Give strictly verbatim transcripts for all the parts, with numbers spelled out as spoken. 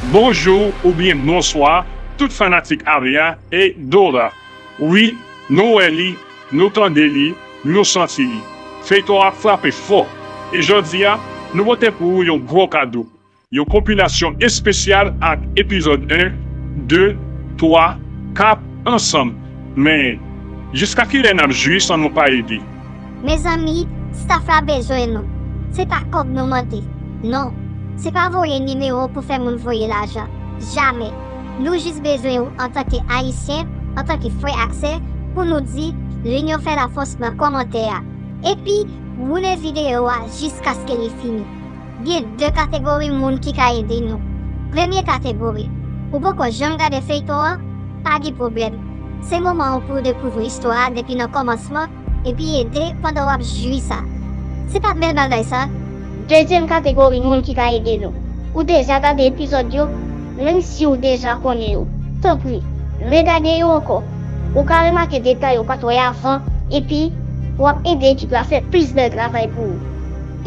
Bonjou oubyen bonswa, tout fanatik Arya e Dora. Wi, nou wè li, nou tande li, nou santi li. Feyton an ap frape fò. E jodi a, nou pote pou ou yon gwo kado. Yon konpilasyon espesyal ak epizòd en, de, twa, kat ansanm. Men, jiska kilè n ap jwi san nou pa ede? Mezanmi, staff la bezwen nou. Se pa kòb nou mande. Non, se pa voye nimewo pou fè moun voye lajan. Jamè. Nou jis bezwen ou antanke Ayisyen, antanke frè ak sè, pou nou di Linyon fè lafòs nan kòmantè a. Epi, woule videyo a jiskaske li fini. Gen de kategori moun ki ka ede nou. Premye kategori, ou poko janm gade feyton an? Pa gen pwoblèm. Se moman an pou w dekouvri istwa a depi nan kòmansman, epi ede pandan w ap jwi sa. Se pa t bèl bagay sa? Dezyèm kategori moun ki ka ede nou. Ou deja gade epizòd yo? Menm si w deja konnen yo, tanpri, regade yo ankò. Ou ka remake detay ou pa t wè avan, epi w ap ede ekip la fè plis bèl travay pou ou.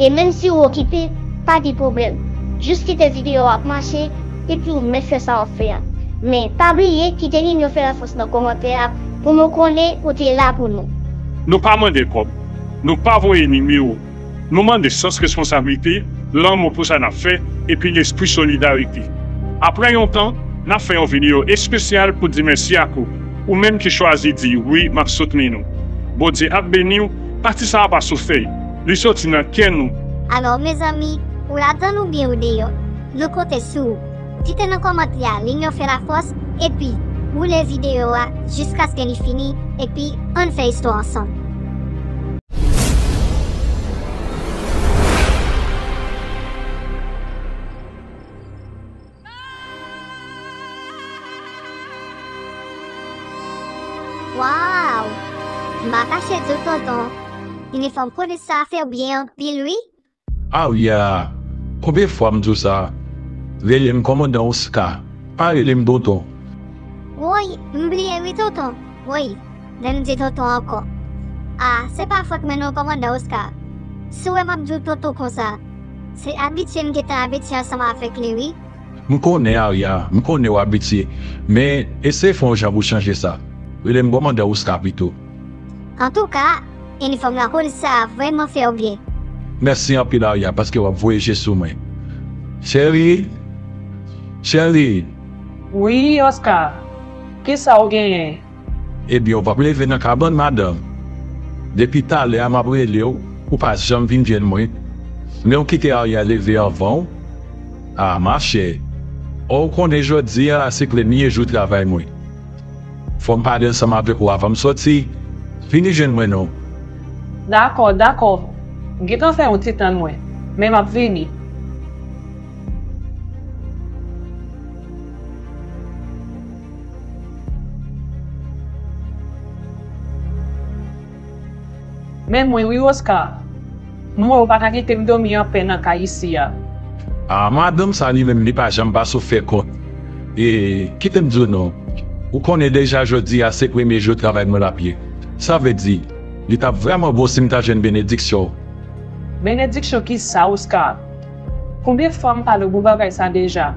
E menm si w okipe, pa gen pwoblèm. Jis kite videyo a ap mache, epi w mèt fè sa w ap fè a. Men, pa bliye kite Linyon fè lafòs nan kòmantè a pou nou konnen ou te la pou nou. Nou pa mande kòb. Nou pa voye nimewo. Nou mande sans responsablite, lanmou pou sa n ap fè, epi lespri solidarite. Apre yon tan, n ap fè yon videyo espesyal pou di mèsi ak ou, ou menm ki chwazi di wi, m ap soutni nou. Bondye ap beni w, pati sa a pa sou fèy, li soti nan kè nou. Alò, mezanmi, ou ladann oubyen ou deyò? Nou konte sou ou. Kite nan kòmantè a Linyon fè lafòs, epi woule videyo a jiskaske li fini, epi ann fè istwa ansanm. Waw! M pa kache di w, tonton, inifòm polis sa a fè w byen anpil, wi. Arya, konbyen fwa m di w sa? Rele m kòmandan Oscar, pa rele m tonton. Woy, m bliye wi, tonton. Woy, lè m di tonton ankò. A, se pa fòt mwen non, kòmandan Oscar. Si w wè m ap di w tonton konsa, se abitye m gentan abitye ansanm avèk li wi. M konnen, Arya, m konnen w abitye, men eseye fè yon jan pou w chanje sa. Rele m kòmandan Oscar pito. Antouka, inifòm lapolis sa a vrèman fè w byen. Mèsi anpil, Arya, paske w ap voye je sou mwen. Cheri! Cheri! Wi, Oscar. Kisa w genyen? Ebyen, w p ap leve nan kabann, madanm. Depi talè a m ap rele w, ou pa janm vin jwenn mwen. Men w kite Arya leve anvan w. A, machè. Ò, w konnen jodi a se premye jou travay mwen. Fò m pale ansanm avèk ou avan m sòti. Vini jwenn mwen non. Dakò, dakò. M gentan fè yon ti tann mwen, men m ap vini. Men mwen wi, Oscar. M wè w pa ka kite m dòmi anpè nan kay isi a. A, madanm sa li menm, li pa janm pa sou fè kont. E, kite m di w non, ou konnen deja jodi a se premye jou travay mwen l ap ye. Sa vle di, li t ap vrèman bon si m ta jwenn benediksyon w. Benediksyon kisa, Oscar? Konbyen fwa m pale w pou bagay sa deja?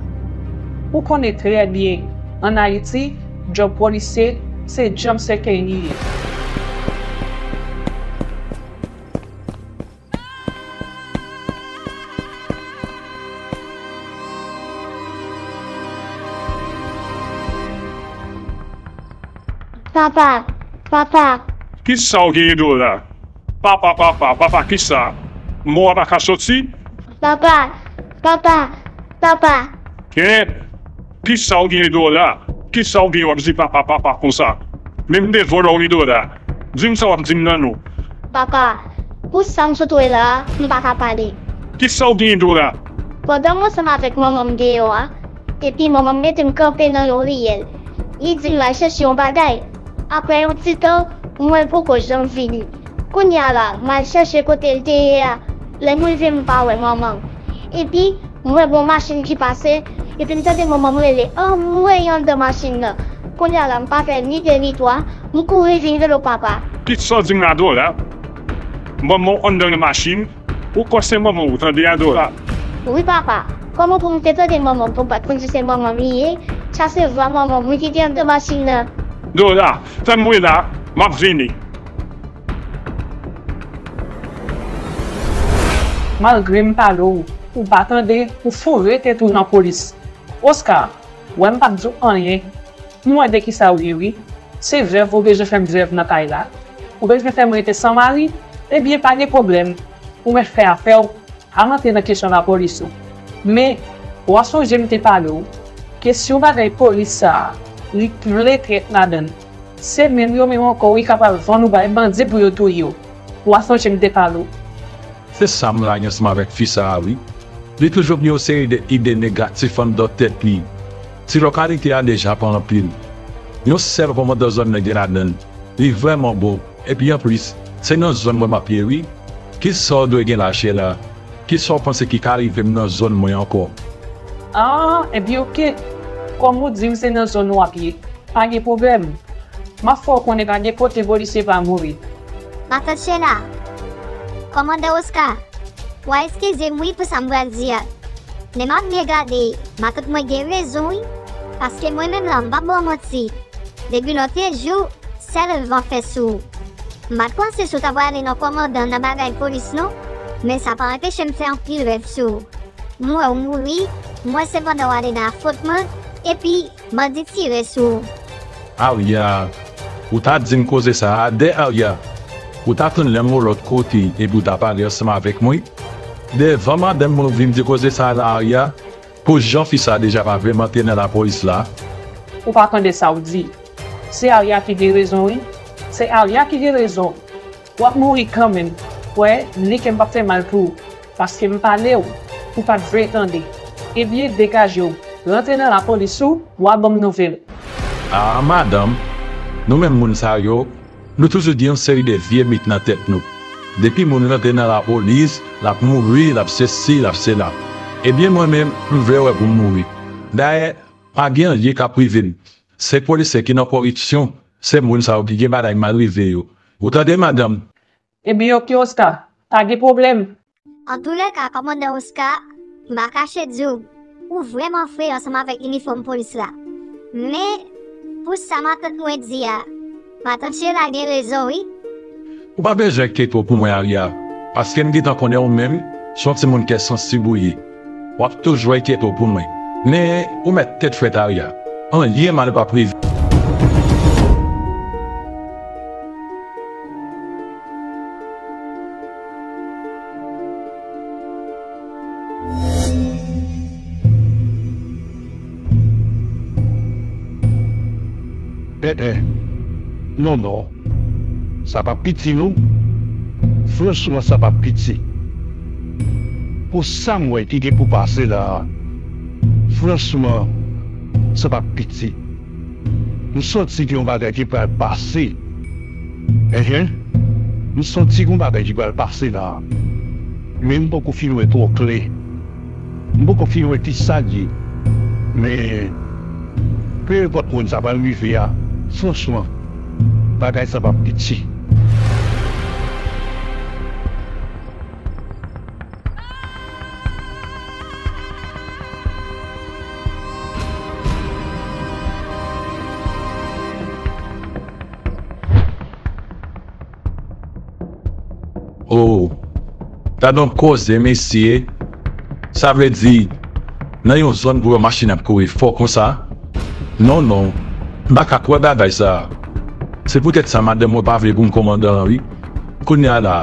Ou konnen trè byen, ann Ayiti, djòb polisye, se djòb sèkèy li ye. Papa, papa. Kisa w genyen, Dora? Papa, papa, papa kisa? Mo a pa ka soti? Papa, papa, papa. Kèt! Kisa w genyen, Dora? Kisa w genyen w ap di papa, papa konsa? Men m te vòlò wi, Dora. Di m sa w ap di m nan non. Papa, pou sa m sot wè la a, m pa ka pale. Kisa w genyen, Dora? Pandan m ansanm avèk manman m deyò a, epi manman m mete m kanpe nan yon riyèl. Li di m al chèche yon bagay. Apre yon ti tan, m wè l poko janm vini. Kounye a la, m al chèche kote l te ye a. Lè m rive, m pa wè manman m. Epi, m wè gon machin ki pase, epi m tande manman m rele anmwey anndan machin nan. Kounye a la, m pa fè ni de ni twa, m kouri vin rele w papa. Kisa w di m la, Dora? Manman w anndan yon machin? Ou kwè se manman w ou tande a, Dora? Wi, papa. Kòman pou m te tande manman m, pou m pa t konn si se manman m li ye? Sa se vwa manman m wi ki te anndan machin nan. Dora, tann mwen la, m ap vini. Malgre m pale w, ou pa tande, ou foure tèt ou nan polis. Oscar, w wè m p ap di w anyen. M wè de kisa w ye wi. Se vèv ou bezwen fè m vèv nan kay la? Ou bezwen fè m rete san mari? Ebyen pa gen pwoblèm. Ou mèt fè afè w. Pa rantre nan kesyon lapolis non. Men, w a sonje m te pale w ke si yon bagay polis sa a, li vle trèt ladan l, se menm yo menm ankò wi k ap al vann ou bay bandi pou yo touye w. W a sonje m te pale w. Se sa m lage ansanm avèk fi sa a wi. Li toujou gen yon seri de ide negatif anndan tèt li. Ti lokalite a deja pa anpil. Yon sèl kòmandan zòn nan gen ladan l. Li vrèman bon. Epi anplis, se nan zòn mwen m ap ye wi. Kisa w dwe gen lache la? Kisa w panse ki ka rive m nan zòn mwen ankò? Ah, ebyen oke. Kòm ou di m se nan zòn w ap ye, pa gen pwoblèm. M ap fè w konnen pa gen kote polisye pa mouri. Matant Shela, kòmandan Oscar, w a eskize m wi pou sa m pral di a. Men m ap byen gade, matant mwen gen rezon wi, paske mwen menm la m p ap ba w manti. Depi lòtrejou, sèl van fè sou ou. M pa t panse si w ta prale nan kòmandan nan bagay polis non, men sa pa anpeche m fè anpil rèv sou ou. M wè w mouri, m wè se pandan w ale nan afwontman, epi bandi tire sou ou. Arya, ou ta di m koze sa a dè Arya. Ou ta tann lè m yon lòt kote epi w ta pale ansanm avèk mwen. Devan madanm mwen w vin di koze sa a la Arya, pou jan fi sa a deja pa vle m antre nan lapolis la. Ou pa tande sa w di. Se Arya ki gen rezon wi. Se Arya ki gen rezon. W ap mouri kanmenm. W wè, ni ke m p ap fè mal pou ou. Paske m pale w, ou pa t vle tande. Ebyen degaje w, rantre nan lapolis ou, w a ban m nouvèl. Ah madanm, nou menm moun sa yo, nou toujou gen yon seri de vye mit nan tèt nou. Depi moun rantre nan lapolis, l ap mouri, l ap sesi, l ap sela. Ebyen mwen menm, m vle wè pou m mouri. Dayè, pa gen anyen k ap rive m. Se polisye ki nan koripsyon, se moun sa yo ki gen bagay mal rive yo. Ou tande madanm? Ebyen oke Oscar, pa gen pwoblèm. Antoulèka kòmandan Oscar, m pa kache di w, ou vrèman fre ansanm avèk inifòm polis la. Men, pou sa matant mwen di a, matant Shela gen rezon wi. Ou pa bezwen enkyete w pou mwen Arya, paske m gentan konnen ou menm, se yon timoun kè sansib ou ye. W ap toujou enkyete w pou mwen. Men, ou mèt tèt frèt Arya. Anyen mal p ap rive. Enhen. Non non. Sa p ap piti non. Franchman sa p ap piti. Pou sa m wè ki gen pou pase la a, franchman sa p ap piti. M santi gen yon bagay ki pral pase. Enhen. M santi gen yon bagay ki pral pase la a. Men m poko fin wè twò klè. M poko fin wè kisa l ye. Men, penenpòt moun sa pral rive a, franchman, bagay sa p ap piti. Oh, gad on koze mesye. Sa vle di, nan yon zòn pou yon machin ap kouri fò konsa? Non non, m pa ka kwè bagay sa. Se poutèt sa madanm mwen pa vle pou m kòmandan an wi. Kounye a la,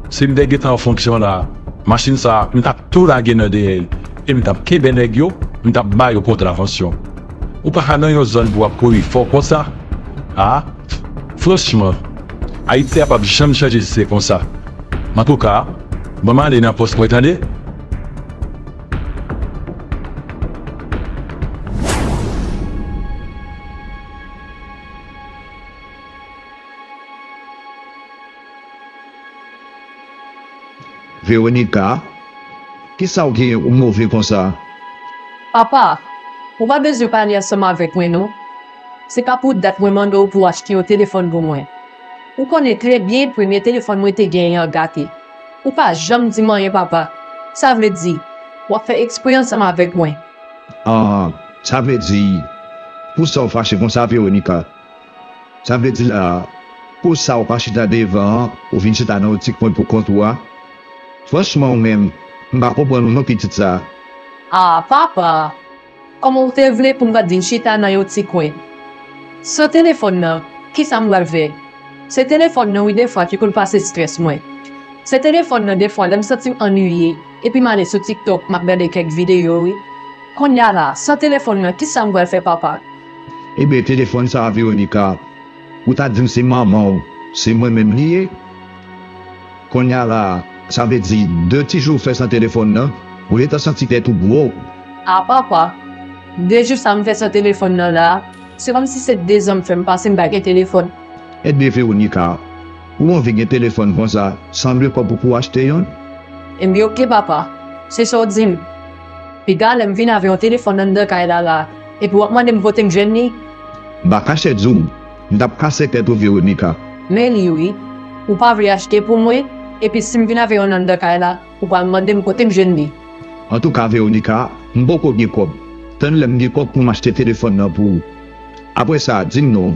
si m te gentan an fonksyon la, machin sa, m t ap tou lage nan dèyè l, e m t ap kenbe nèg yo, m t ap ba yo kontravansyon. Ou pa ka nan yon zòn pou w ap kouri fò konsa. Ah, franchman, Ayiti a p ap janm chanje si se konsa. Antouka, ban m ale nan pòs mwen tande. Veronica, kisa w gen ou move konsa? Papa, ou pa bezwen pale ansanm avèk mwen non. Se pa pou dat mwen mande w pou w achte yon telefòn pou mwen. Ou konnen trè byen premye telefòn mwen te genyen an gate. Ou pa janm di m anyen papa. Sa vle di, W ap fè ekspre ansanm avèk mwen. Ah, sa vle di, pou sa w fache konsa, Veronica? Sa vle di la, pou sa w pa chita devan an, ou vin chita nan yon ti kwen pou kont ou a? Franchman, ou menm, m pa konprann ou non, pitit sa. Ah, papa! Kòman w te vle pou m pa t vin chita nan yon ti kwen? San telefòn nan, kisa m pral fè? Se telefòn nan wi defwa ki konn pase estrès mwen. Se telefòn nan defwa lè m santi m annuiye, epi m ale sou TikTok, m ap gade kèk videyo wi. Konnya la, san telefòn nan, kisa m pral fè papa? Ebyen, telefòn sa a, Veronica, ou ta di m se manman w, se mwen menm li ye? Konnya la, sa vle di de ti jou ou fè san telefòn nan, ou gentan santi tèt ou gwo. A papa, de jou sa m fè san telefòn nan la, se kòmsi se de zan m fè m pase m pa gen telefòn. Ebyen, Veronica, ou anvi gen telefòn konsa, sanble kòb ou pou achte youn? Ebyen, oke, papa, se sa w di m. Piga lè m vin avè yon telefòn anndan kay la la, epi w ap mande m kote m jwenn li? M pa kache di w, m t ap kase tèt ou, Veronica. Men li wi, ou pa vle achte pou mwen, epi si m vin avè youn anndan kay la, ou pral mande m kote m jwenn li. Antouka, Veronica, m poko gen kòb. Tann lè m gen kòb pou m achte telefòn nan pou ou. Apre sa, di m non,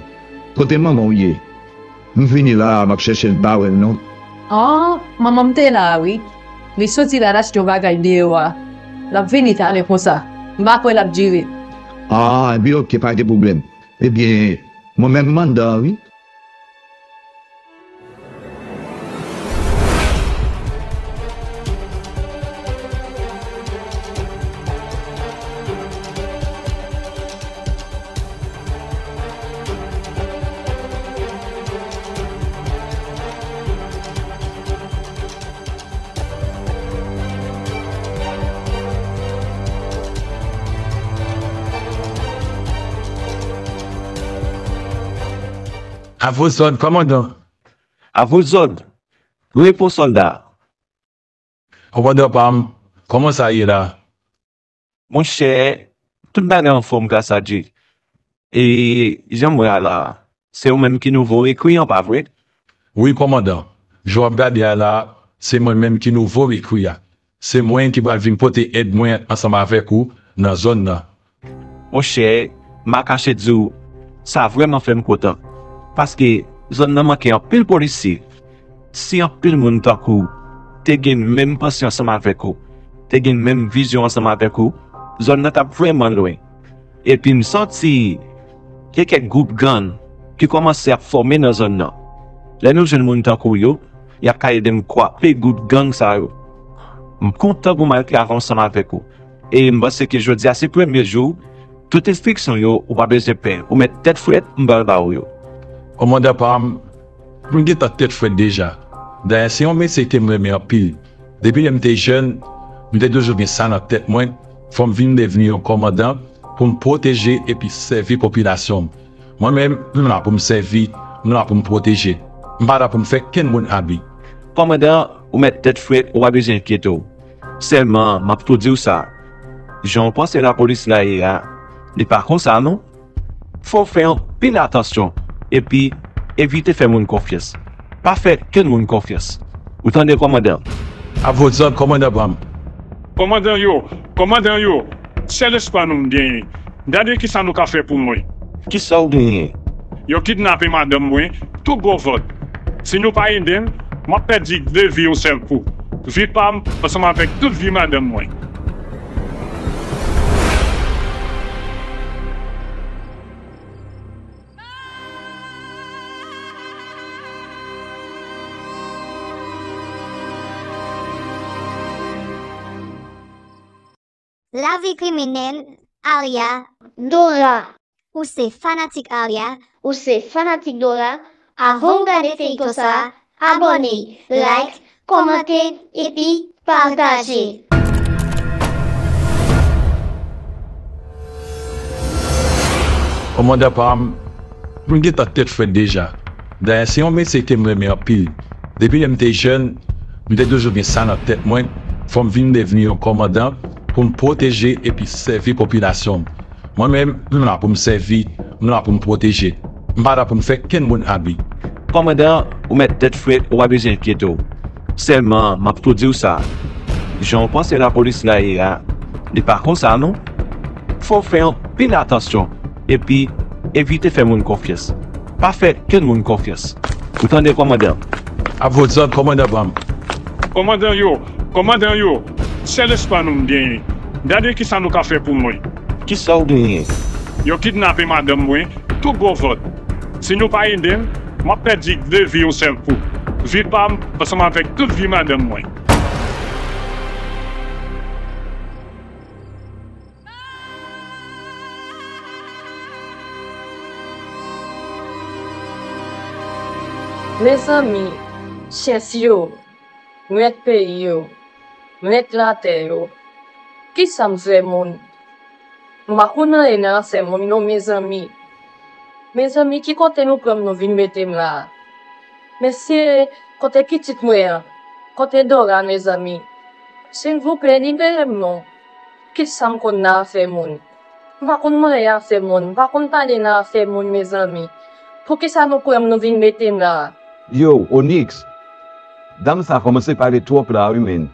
kote manman w ye? M vini la a, m ap chèche l, m pa wè l non. Ah, manman m te la a wi. Li soti la, l achte yon bagay deyò a. L ap vini talè konsa. M pa kwè l ap dire. Ah, ebyen, oke, pa gen pwoblèm. Ebyen, mwen menm m anndan an wi. A vo zòd, kòmandan. A vo zòd, repo sòlda. Kòmandan pa m, kòman sa ye la? Monchè, tout bagay anfòm gras a Dye. E jan m wè a la, se ou menm ki nouvo rekri an, pa vre? Wi, kòmandan. Jan w ap gade a la, se mwen menm ki nouvo rekri a. Se mwen ki pral vin pote èd mwen ansanm avèk ou nan zòn nan. Monchè, m pa kache di w, sa vrèman fè m kontan. Paske zòn nan manke anpil polisye. Si anpil moun tankou w te gen menm panse ansanm avèk ou, te gen menm vizyon ansanm avèk ou, zòn nan t ap vrèman lwen. Epi m santi gen kèk gwoup gang ki kòmanse ap fòme nan zòn nan. Lè nou jwenn moun tankou w yo, y ap ka ede m kwape gwoup gang sa yo. M kontan pou m al travay ansanm avèk ou. E m panse ke jodi a se premye jou. Tout enstriksyon yo, ou pa bezwen pè. Ou mèt tèt frèt, m pral ba ou yo. Kòmandan pa m, m gentan tèt frèt deja. Dayè, se yon metye ke m renmen anpil. Depi lè m te jèn, m te toujou gen sa nan tèt mwen, fò m vin devni yon kòmandan pou m pwoteje epi sèvi popilasyon m. Mwen menm, m la pou m sèvi, m la pou m pwoteje. M pa la pou m fè kenn moun abi. Kòmandan, ou mèt tèt frèt, ou pa bezwen enkyete w. Sèlman, m ap tou di w sa, jan w panse lapolis la ye a, li pa konsa non. Fò w fè anpil atansyon, epi evite fè moun konfyans. Pa fè kenn moun konfyans. Ou tande, kòmandan? A vo zòd, kòmandan pa m. Kòmandan yo, kòmandan yo, sèl espwa nou m genyen. Gade kisa nou ka fè pou mwen. Kisa w genyen? Yo kidnape madanm mwen, tou gwo vòt. Si nou pa ede m, m ap pèdi de vi yon sèl kou. Vi pa m, ansanm avèk tout vi madanm mwen. Lavi kriminèl, Arya, Dora. Ou se fanatik Arya, ou se fanatik Dora, avan w gade feyton sa a, abòne, like, kòmante, epi pataje. Kòmandan pa m, m gentan tèt frèt deja. Dayè, se yon metye ke m renmen anpil. Depi lè m te jèn, m te toujou gen sa nan tèt mwen, fò m vin devni yon kòmandan pou m pwoteje epi sèvi popilasyon m. Mwen menm, m la pou m sèvi, m la pou m pwoteje. M pa la pou m fè kenn moun abi. Kòmandan, ou mèt tèt frèt, ou pa bezwen enkyete w. Sèlman, m ap tou di w sa. Jan w panse lapolis la ye a, li pa konsa non. Fò w fè anpil atansyon epi evite fè moun konfyans. Pa fè kenn moun konfyans. Ou tande, kòmandan? Ap voye zòd, kòmandan pa m. Kòmandan yo, kòmandan yo, sèl espwa nou m genyen. Gade kisa nou ka fè pou mwen. Kisa w genyen? Yo kidnape madanm mwen, tout gwo vòt. Si nou pa ede m, m ap pèdi de vi yon sèl kou. Vi pa m, ansanm avèk tout vi madanm mwen. Mezanmi, chèz yo, mèt peyi yo, mèt latè yo, kisa m fè moun? M pa konn anyen nan afè moun non, mezanmi. Mezanmi, ki kote nou pran m nou vin mete m la a? Mesye, kote pitit mwen an? Kote Dora, mezanmi? Silvouplè, libere m non. Kisa m konn nan afè moun? M pa konn manyen afè moun, m pa konn pale nan afè moun, mezanmi. Poukisa nou pran m nou vin mete m la a? Yo, Onyx, dam sa kòmanse pale twòp la wi, menn.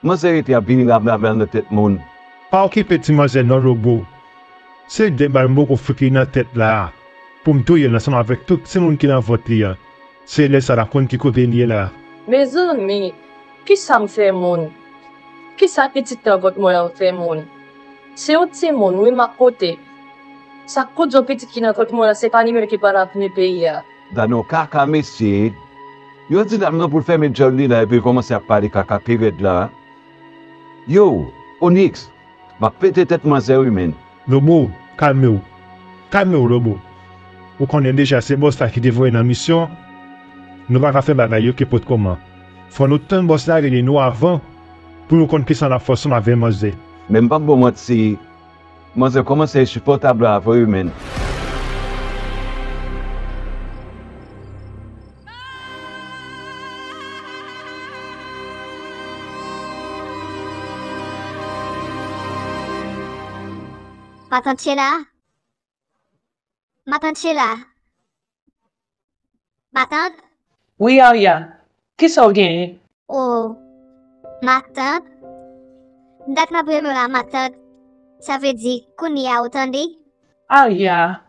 Manzè rete ap vini rablabla nan tèt moun. Pa okipe ti manzè non, Lobo. Se de bal m poko fout li nan tèt la a, pou m touye l ansanm avèk tout timoun ki nan vant li an. Se lè sa l ap konn ki kote l ye la. Mezanmi, kisa m fè moun? Kisa pitit nan vant mwen an fè moun? Se yon timoun wi m ap pote. Sa k koz yon pitit ki nan vant mwen an se pa li menm ki pral avenir peyi a. Gade yon kaka mesye. Yo di dam nan pou l fèmen djòl li la epi l kòmanse ap pale kaka pi rèd la. Yo, Onyx, m ap pete tèt manzè wi menn. Lobo, kalme w. Kalme w, Lobo. Ou konnen deja se bòs la ki te voye n an misyon. Nou pa ka fè bagay yo kenpòt kòman. Fò nou tann bòs la rele nou avan pou nou konn kisa n ap fè ansanm avè manzè. Men m p ap ba w manti, manzè kòmanse ensipòtab la vre wi menn. Matant Sheila? Matant Sheila? Matant? Wi Arya, kisa w genyen? O, matant? Dat m ap rele w la matant, sa vle di kounye a ou tande? Arya,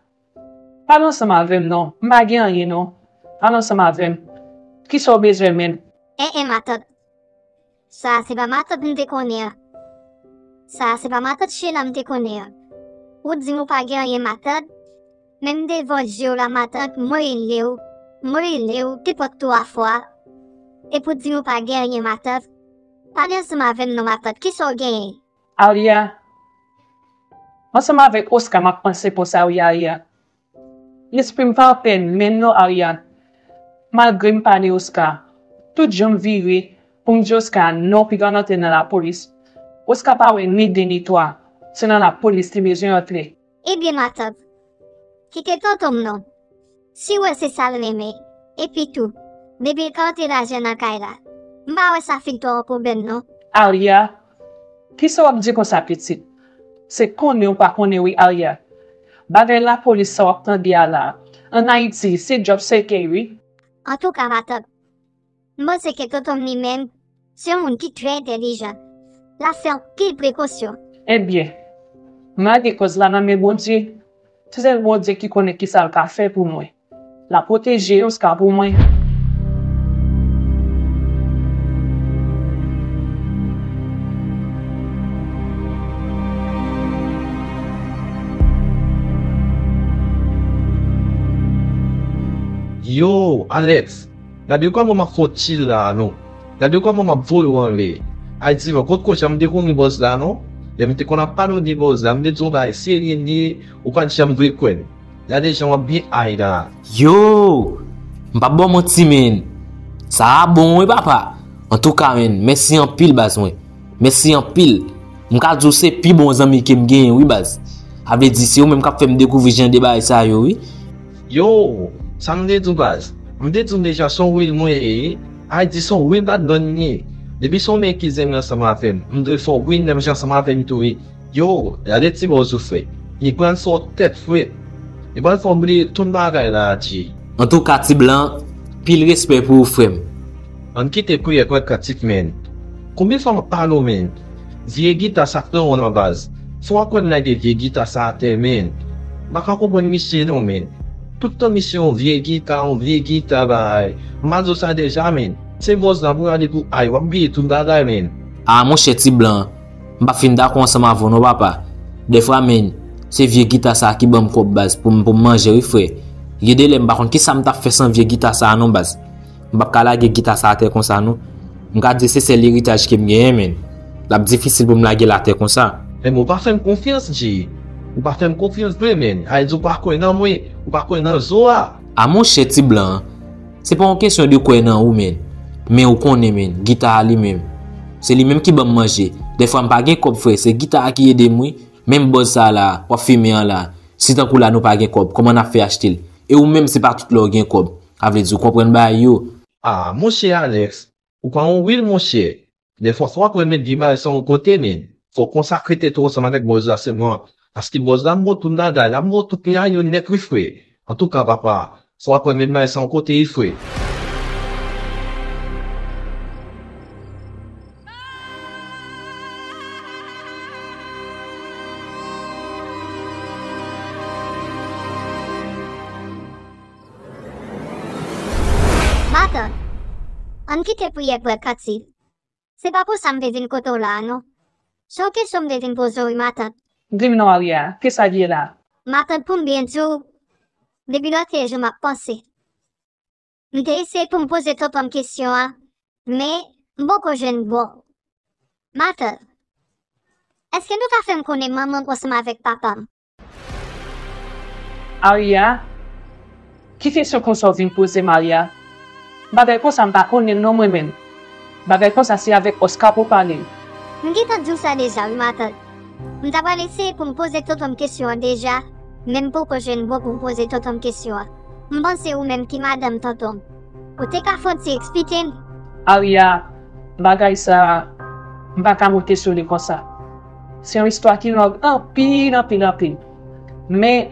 pale ansanm avè m non, m pa gen anyen non, pale ansanm avè m. Kisa w bezwen menm? En en matant, sa a se pa matant m te konnen an. Sa a se pa matant Sheila m te konnen an. Ou di m ou pa gen anyen matant, menm devan je w la matant mwen rele w, mwen rele w kenpòt twa fwa, epi w di m ou pa gen anyen matant. Pale ansanm avè m non matant, kisa w genyen? Arya, ansanm avèk Oscar m ap panse konsa wi Arya. Lespri m pa anpè menm non Arya. Malgre m pa ni Oscar, tout jan m vire pou m di Oscar non piga n antre nan lapolis, Oscar pa wè ni de ni twa, se nan lapolis li bezwen antre. Ebyen matant, kite tonton m non. Si w wè se sa l renmen. Epi tou, depi l ka antre lajan nan kay la, m pa wè sa fin twò yon pwoblèm non. Arya, kisa w ap di konsa pitit? Se konnen w pa konnen wi Arya. Bagay lapolis sa w ap tande a la, ann Ayiti se djòb sèkèy wi. Antouka matant, m panse ke tonton m li menm se yon moun ki trè entèlijan. L ap fè anpil prekosyon. Ebyen, m lage kòz la nan men Bondye. Se sèl Bondye ki konnen kisa l ka fè pou mwen. L ap pwoteje Oscar pou mwen. Yo, Alex, gade kòman m ap fè w chill la a non. Gade kòman m ap voye w anlè. Ay divan, kot kocha m te konn ri bòz la non. Lè m te konn ap pale w de bòz la, m te di w bagay serye li ye, ou pa t janm vle kwè m. Gade jan w ap byen ay la. Yo! M p ap ba w manti menn. Sa a bon wi papa. Antouka menn, mèsi anpil baz mwen. Mèsi anpil. M ka di w se pi bon zanmi ke m genyen wi baz. Sa vle di se ou menm k ap fè m dekouvri jan de bagay sa yo wi. Yo! Sa m te di w baz. M te di w deja se yon real mwen ye wi. Ay di se yon real bad man m ye. Depi se yon nèg ki zenn ansanm avè m, m dwe fè w win menm jan ansanm avè m tou wi. Yo, gade ti bòz ou fè. Li pral fè w tèt frèt. Li pral fè w bliye tout bagay la a Jay. Antouka ti blan, pil respè pou ou frè m. Ann kite kouyè kwèk kantik menn. Konbyen fwa m ap pale w, menn? Vye gita sa k nan men w nan baz. Fò w aprann lage vye gita sa atè, menn. M pa ka konprann misye non, menn. Tout tan misye yon vye gita, yon vye gita, bay. M pa di w sa deja, menn. Se bòz la pou rale pou ay, w ap bliye tout bagay, menn. A, monchè, ti blan. M pa fin dakò ansanm avè w non, papa. Dèfwa, menn, se vye gita sa a ki ban m kòb, baz, pou m, pou m manje, wi, frè. Gen de lè m pa konn kisa m t ap fè san vye gita sa a non, baz. M p ap ka lage gita sa atè konsa non. M ka di se sèl eritaj ke m genyen, menn. L ap difisil pou m lage l atè konsa. Men ou pa fè m konfyans, Dji. Ou pa fè m konfyans vre, menn. Sa vle di ou pa kwè nan mwen, ou pa kwè nan zo a. A monchè, ti blan, se pa yon kesyon de kwè nan ou, menn. Men ou konnen, menn, gita a li menm, se li menm ki ban m manje. Dèfwa m pa gen kòb, frè, se gita a ki ede m, wi. Menm bòz sa a la, w ap fimen an la. Si tankou la nou pa gen kòb, kòman n ap fè achte l? E ou menm, se pa tout lè w gen kòb. Sa vle di ou konprann bagay yo. A, monchè Alex, ou pa yon wil, monchè. Dèfwa, fò w aprann met vye bagay sa yon kote, menn. Fò w konsakre tèt ou ansanm avèk bòz la sèlman. Paske bòz la, m ba w tout bagay la, m ba w tout piyay yo nèt, wi, frè. Antouka, papa, fò w aprann met bagay sa yon kote, wi, frè. Matant, ann kite priyè pran kati. Se pa pou sa m te vin kote w la a non. Se yon kesyon m te vin poze w wi, matant. Di m non, Aria, kisa k ye la? Matant, pou m byen di w, depi lòt yè jou m ap panse. M te eseye pou m poze tonton m kesyon an, men m poko jwenn bon. Matant, èske nou ka fè m konnen manman m ansanm avèk papa m? Aria, ki kesyon konsa w vin poze m, Aria? Bagay konsa m pa konnen l non mwen menm. Bagay konsa se avèk Oscar pou w pale l. M gentan di w sa deja wi, matant. M ta pral eseye pou m poze tonton m kesyon an deja, men m poko jwenn bon pou m poze tonton m kesyon an. M panse ou menm ki madanm tonton m. Ou te ka fè yon ti eksplike m? Aria, bagay sa a, m pa ka monte sou li konsa. Se yon istwa ki long anpil, anpil, anpil. Men,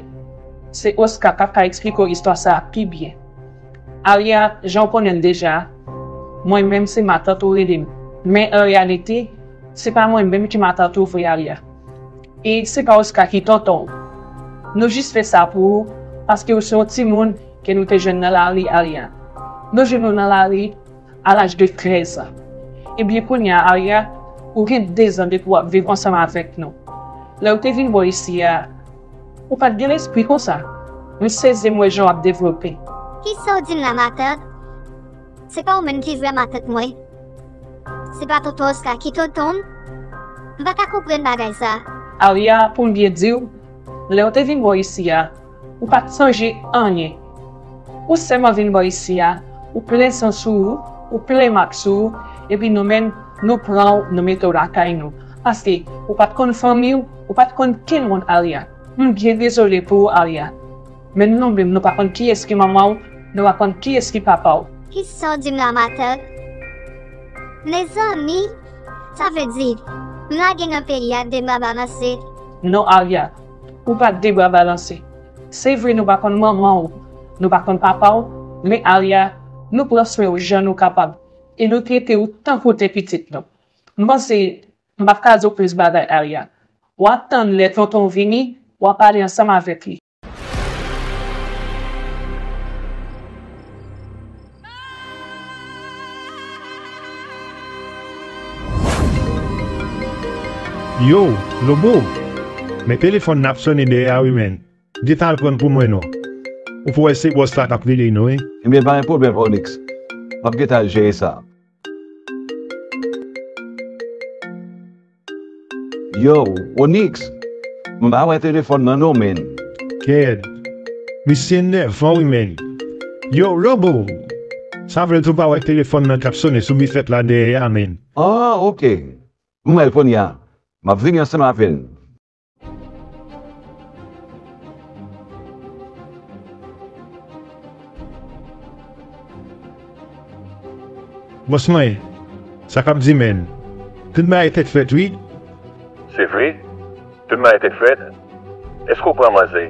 se Oscar k ap ka eksplike w istwa sa a pi byen. Aria, jan w konnen l deja, mwen menm se matant ou rele m. Men an reyalite, se pa mwen menm ki matant ou vre, Aria. E se pa Oscar ki tonton w. Nou jis fè sa pou ou, paske ou se yon timoun ke nou te jwenn nan lari, Aria. Nou jwenn ou nan lari a laj de trèz an. Ebyen, kounye a, Aria, ou gen dezan depi w ap viv ansanm avèk nou. Lè w te vin bò isi a, ou pa t gen lespri konsa. M sezi m wè jan w ap devlope. Kisa w di m la, matant? Se pa ou menm ki vrè matant mwen? Se pa tonton Oscar ki tonton m? M pa ka konprann bagay sa. Aria, pou m byen di w, lè w te vin bò isi a, ou pa t sonje anyen. Ou sèlman vin bò isi a, ou plen san sou ou, ou plen mak sou ou, epi nou menm, nou pran w, nou mete w lakay nou. Paske ou pa t konn fanmi w, ou pa t konn kenn moun, Aria. M byen dezole pou ou, Aria. Men nou menm, nou pa konn kiyès ki manman w, nou pa konn kiyès ki papa w. Kisa w di m la, matant? Mezanmi, sa vle di, m lage nan peyi a de bra balanse? Non, Aria, ou pa de bra balanse. Se vre nou pa konn manman w, nou pa konn papa w, men Aria, nou pran swen w jan nou kapab, e nou trete w tankou w te pitit nou. M panse m p ap ka di w plis bagay, Aria. W a tann lè tonton w vini, w a pale ansanm avèk li. Yo, Lobo! Men telefòn nan ap sonnen dèyè a wi, menn. Gentan al pran l pou mwen non. Ou pou wè se bòs la k ap rele nou wi. Ebyen, pa gen pwoblèm, Onyx. M ap gentan al jere sa. Yo, Onyx, m pa wè telefòn nan non, menn. Kèt, misye nèvan wi, menn. Yo, Lobo! Sa vle di w pa wè telefòn nan k ap sonnen sou bifèt la dèyè a, menn? Ah, oke. M wè l kounye a. M ap vini ansanm avè l. Bòs mwen, sa k ap di, menn? Tout bagay tèt fèt wi. Se vre, tout bagay tèt fèt. Èske w pran manzè?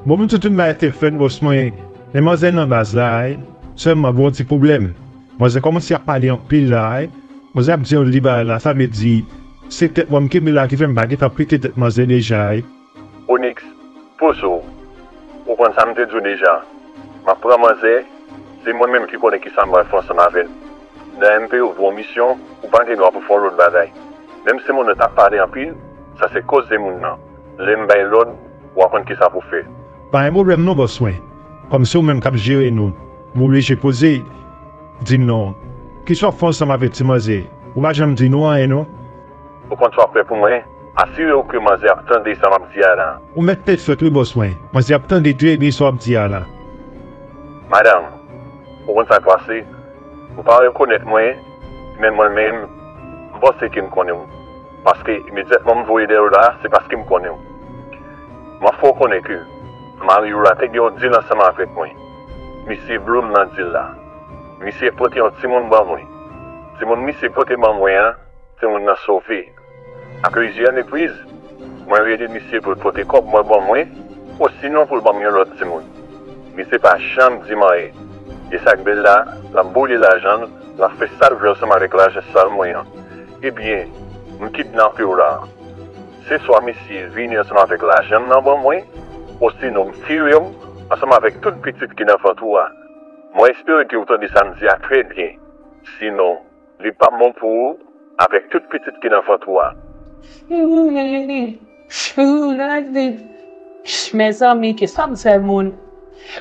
Bon, m di tout bagay tèt fèt, bòs mwen. Men manzè nan baz la, wi. Sèlman, gen yon ti pwoblèm. Manzè kòmanse ap pale anpil la, wi. Manzè ap di yon li bagay la, sa vle di, se tèt mwen m kenbe la ki fè m pa gentan pete tèt manzè deja, wi. Onyx, poze w. Ou konn sa m te di w deja. M ap pran manzè, se mwen menm ki konnen kisa m pral fè ansanm avè l. Nan M P yo voye w misyon, ou pa gen dwa pou fè yon lòt bagay. Menm si moun nan t ap pale anpil, sa se koze moun nan. Lè m bay lòd, w a konn kisa pou fè. Pa gen pwoblèm non, bòs mwen. Kòm se ou menm k ap jere nou, m oblije poze. Di m non. Kisa w ap fè ansanm avèk ti manzè? Ou pa janm di nou anyen non. Ou konn sa w ap fè pou mwen? Asire w ke manzè ap tande sa m ap di a la. Ou mèt tèt frèt wi, bòs mwen. Manzè ap tande trè byen sa w ap di a la. Madanm, ou konn sa k pase? Ou pa rekonèt mwen, men mwen menm, m panse ke m konnen w. Paske imedyatman m voye dèyè w la, se paske m konnen w. M ap fè w konnen ke mari w la te gen yon dil ansanm avèk mwen. Misye vle w nan dil la. Misye pote yon timoun ban mwen. Timoun misye pote ban mwen an, timoun nan sove. Ak plizyè repriz, mwen rele misye pou l pote kòb mwen ban mwen, osinon pou l ban m yon lòt timoun. Misye pa janm di m anyen. E sa k bèl la, l ap boule lajan l, l ap fè sa l vle ansanm avèk lajan sal mwen an. Ebyen, m kidnape w la. Se swa misye vini ansanm avèk lajan m nan ban mwen, osinon m tire w ansanm avèk tout pitit ki nan vant ou a. Mwen espere ke w tande sa m di a trè byen. Sinon, li p ap bon pou ou avèk tout pitit ki nan vant ou a. Mezanmi, kisa m fè moun?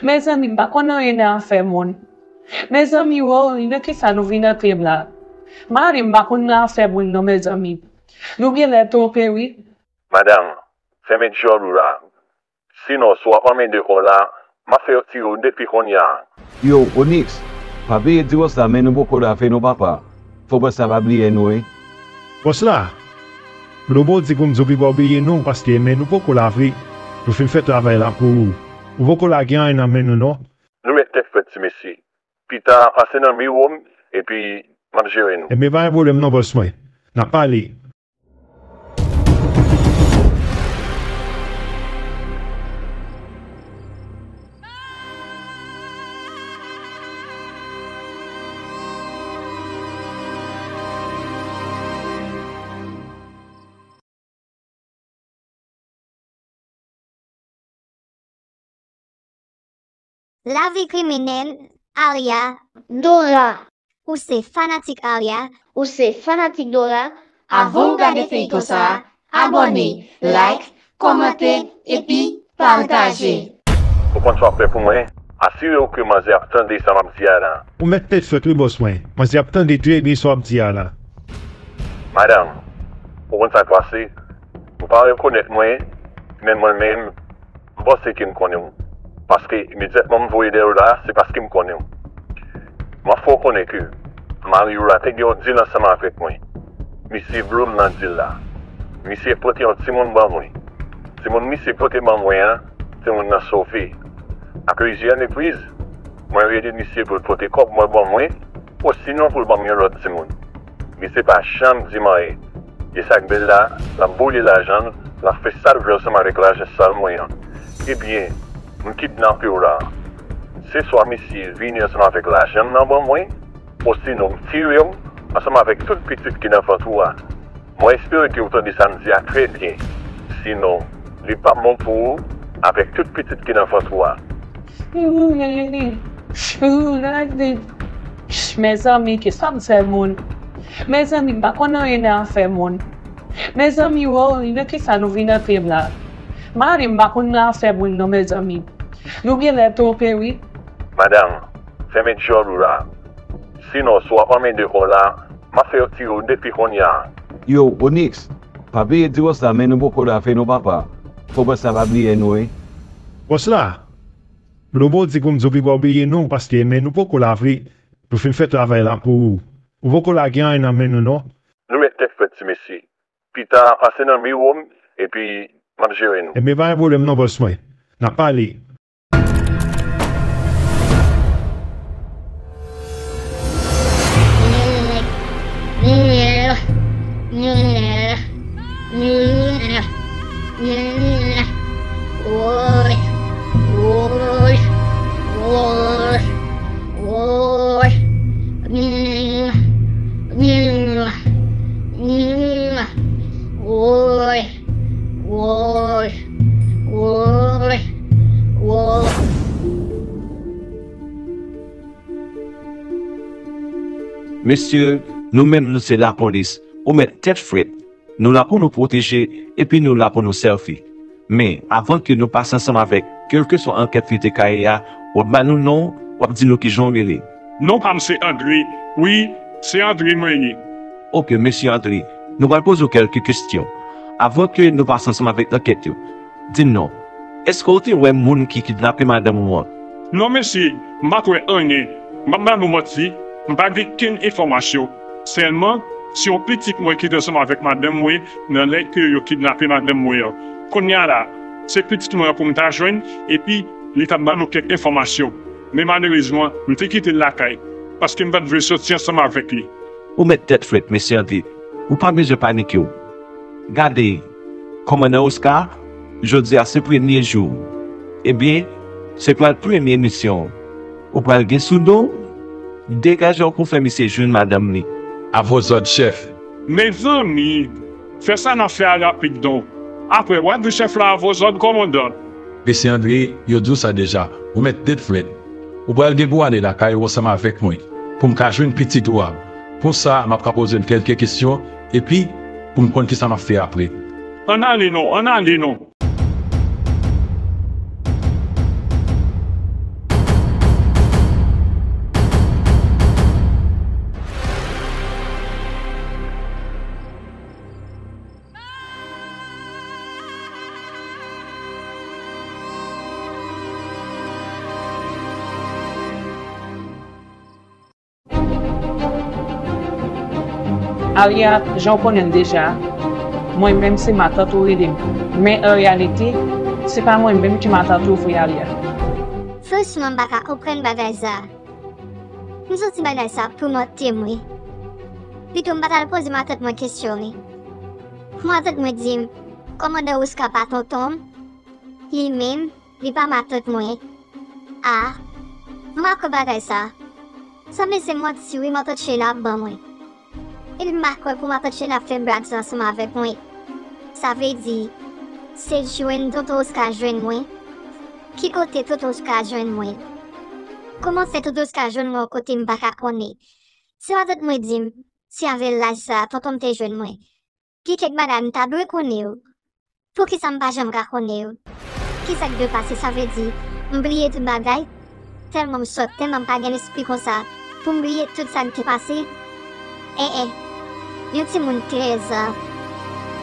Mezanmi, m pa konn anyen nan afè moun. Mezanmi, woy, nan kisa nou vin antre m la? Mari m pa konn nan afè moun non, mezanmi. Nou genlè twonpe wi. Madanm, fèmen djòl ou la. Sinon, si w ap anmède kò w la, m ap fè yo tire w depi kounye a. Yo, Onyx, pa bliye di bòs la men nou poko lave non papa. Fò bòs la pa bliye nou wi. Bòs la, Lobo di pou m di w pi pa bliye non paske men nou poko lave. Nou fin fè travay la pou ou. Ou poko lage anyen nan men nou non. Nou mèt tèt frèt ti mesye. Pita, pase nan biwo m, epi m ap jere nou. Ebyen pa gen pwoblèm non bòs mwen. N ap pale. Lavi kriminèl, Aria. Dora. Ou se fanatik Aria? Ou se fanatik Dora? Avan w gade feyton sa a, abòne, like, kòmante, epi pataje. Ou konn sa w ap fè pou mwen? Asire w ke manzè ap tande sa m ap di a la. Ou mèt tèt frèt wi bòs mwen. Manzè ap tande trè byen sa w ap di a la. Madanm, ou konn sa k pase? Ou pa rekonèt mwen, men mwen menm, m panse ke m konnen w. Paske imedyatman m voye dèyè w la, se paske m konnen w. M ap fè w konnen ke mari w la te gen yon dil ansanm avèk mwen. Misye vle w nan dil la. Misye pote yon timoun ban mwen. Timoun misye pote ban mwen an, timoun nan sove. Ak plizyè repriz, mwen rele misye pou l pote kòb mwen ban mwen, osinon pou l ban m yon lòt timoun. Misye pa janm di m anyen. E sa k bèl la, l ap boule lajan l, l ap fè sa l vle ansanm avèk lajan sal mwen an. Ebyen, m kidnape w la. Se swa misye vini ansanm avèk lajan m nan ban mwen, osinon m tire w ansanm avèk tout pitit ki nan vant ou a. Mwen espere ke w tande sa m di a trè byen. Sinon, li p ap bon pou ou avèk tout pitit ki nan vant ou a. Mezanmi, kisa m fè moun? Mezanmi, m pa konn anyen nan afè moun. Mezanmi, woy, nan kisa nou vin antre m la? Mari m pa konn nan afè moun non, mezanmi. Nou genlè twonpe wi. Madanm, fèmen djòl ou la. Sinon, si w ap anmède kò w la, m ap fè yo tire w depi kounye a. Yo, Onyx, pa bliye di bòs la men nou poko lave non papa. Fò bòs la pa bliye nou wi. Bòs la, Lobo di pou m di w pi pa bliye non paske men nou poko lave. Nou fin fè travay la pou ou. Ou poko lage anyen nan men nou non. Nou mèt tèt frèt ti mesye. Pita pase nan biwo m epi m ap jere nou. Ebyen pa gen pwoblèm non bòs mwen. N ap pale. Mesye, nou menm nou se lapolis. Ou mèt tèt frèt. Nou la pou nou pwoteje, epi nou la pou nou sèvi. Men, avan ke nou pase ansanm avèk kèlkeswa ankèt li te ka ye a, w ap ba nou non w, w ap di nou kijan w rele. Non pa m se Andre. Wi, se Andre mwen ye. Oke, mesye Andre, nou pral poze w kèlke kesyon. Avan ke nou pase ansanm avèk ankèt yo, di m non, èske w te wè moun ki kidnape madanm ou an? Non, mesye, m pa t wè anyen. M p ap ba nou manti, m pa gen kenn enfòmasyon. Sèlman, se yon pitit mwen ki te ansanm avèk madanm mwen nan lè ke yo kidnape madanm mwen an. Kounye a la, se pitit mwen an pou m ta jwenn, epi li t ap ba nou kèk enfòmasyon. Men malerezman, m te kite l lakay, paske m pa t vle soti ansanm avèk li. Ou mèt tèt frèt, mesye Andre. Ou pa bezwen panike w. Gade, kòmandan Oscar, jodi a se premye jou w. Ebyen, se pral premye misyon w. Ou pral gen sou do w, degaje w pou fè misye jwenn madanm li. A vo zòd, chèf. Mezanmi, fè sa n ap fè a rapid non. Apre, w a di chèf la a vo zòd, kòmandan. Mesye Andre, yo di w sa deja. Ou mèt tèt frèt. Ou pral gen pou w ale lakay ou ansanm avèk mwen, pou m ka jwenn pitit ou a. Pou sa, m ap ka poze l kèlke kesyon, epi pou m konn kisa m ap fè apre. Ann ale non, ann ale non. Alia, jan w konnen l deja, mwen menm se matant ou rele m. Men an reyalite, se pa mwen menm ki matant ou vre, Alia. Franchman, m pa ka konprann bagay sa a. M santi bagay sa ap toumante m, wi. Pito m pa t al poze matant mwen kesyon, wi. Matant mwen di m, kòmandan Oscar pa tonton m, li menm, li pa matant mwen. A, m pa kwè bagay sa. Sanble se manti, wi, matant Sheila ap ban mwen. Epi m pa kwè pou matant Sheila ap fè blag sa ansanm avèk mwen. Sa vle di, se jwenn tonton Oscar jwenn mwen? Ki kote tonton Oscar jwenn mwen? Kòman fè tonton Oscar jwenn mwen yon kote m pa ka konnen? Se matant mwen di m, se avè laj sa a tonton m te jwenn mwen. Gen kèk bagay m ta dwe konnen yo. Poukisa m pa janm ka konnen yo? Kisa k dwe pase? Sa vle di, m bliye tout bagay? Tèlman m sòt, tèlman m pa gen lespri konsa, pou m bliye tout sa k te pase? En en, yon timoun trèz an,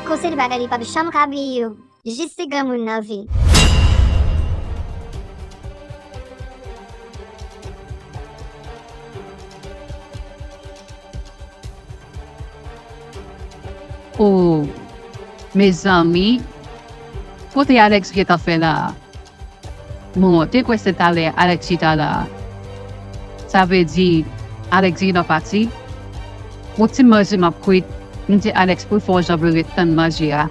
konse de bagay li p ap janm ka bliye yo, jis si granmoun nan viv. O, mezanmi, kote Alex gentan fè la a? Bon, te kwè se talè Alex chita la a. Sa vle di, Alex gentan pati? Yon ti manje m ap kwit, m di Alex pou l fè yon jan pou l ret tann manje a.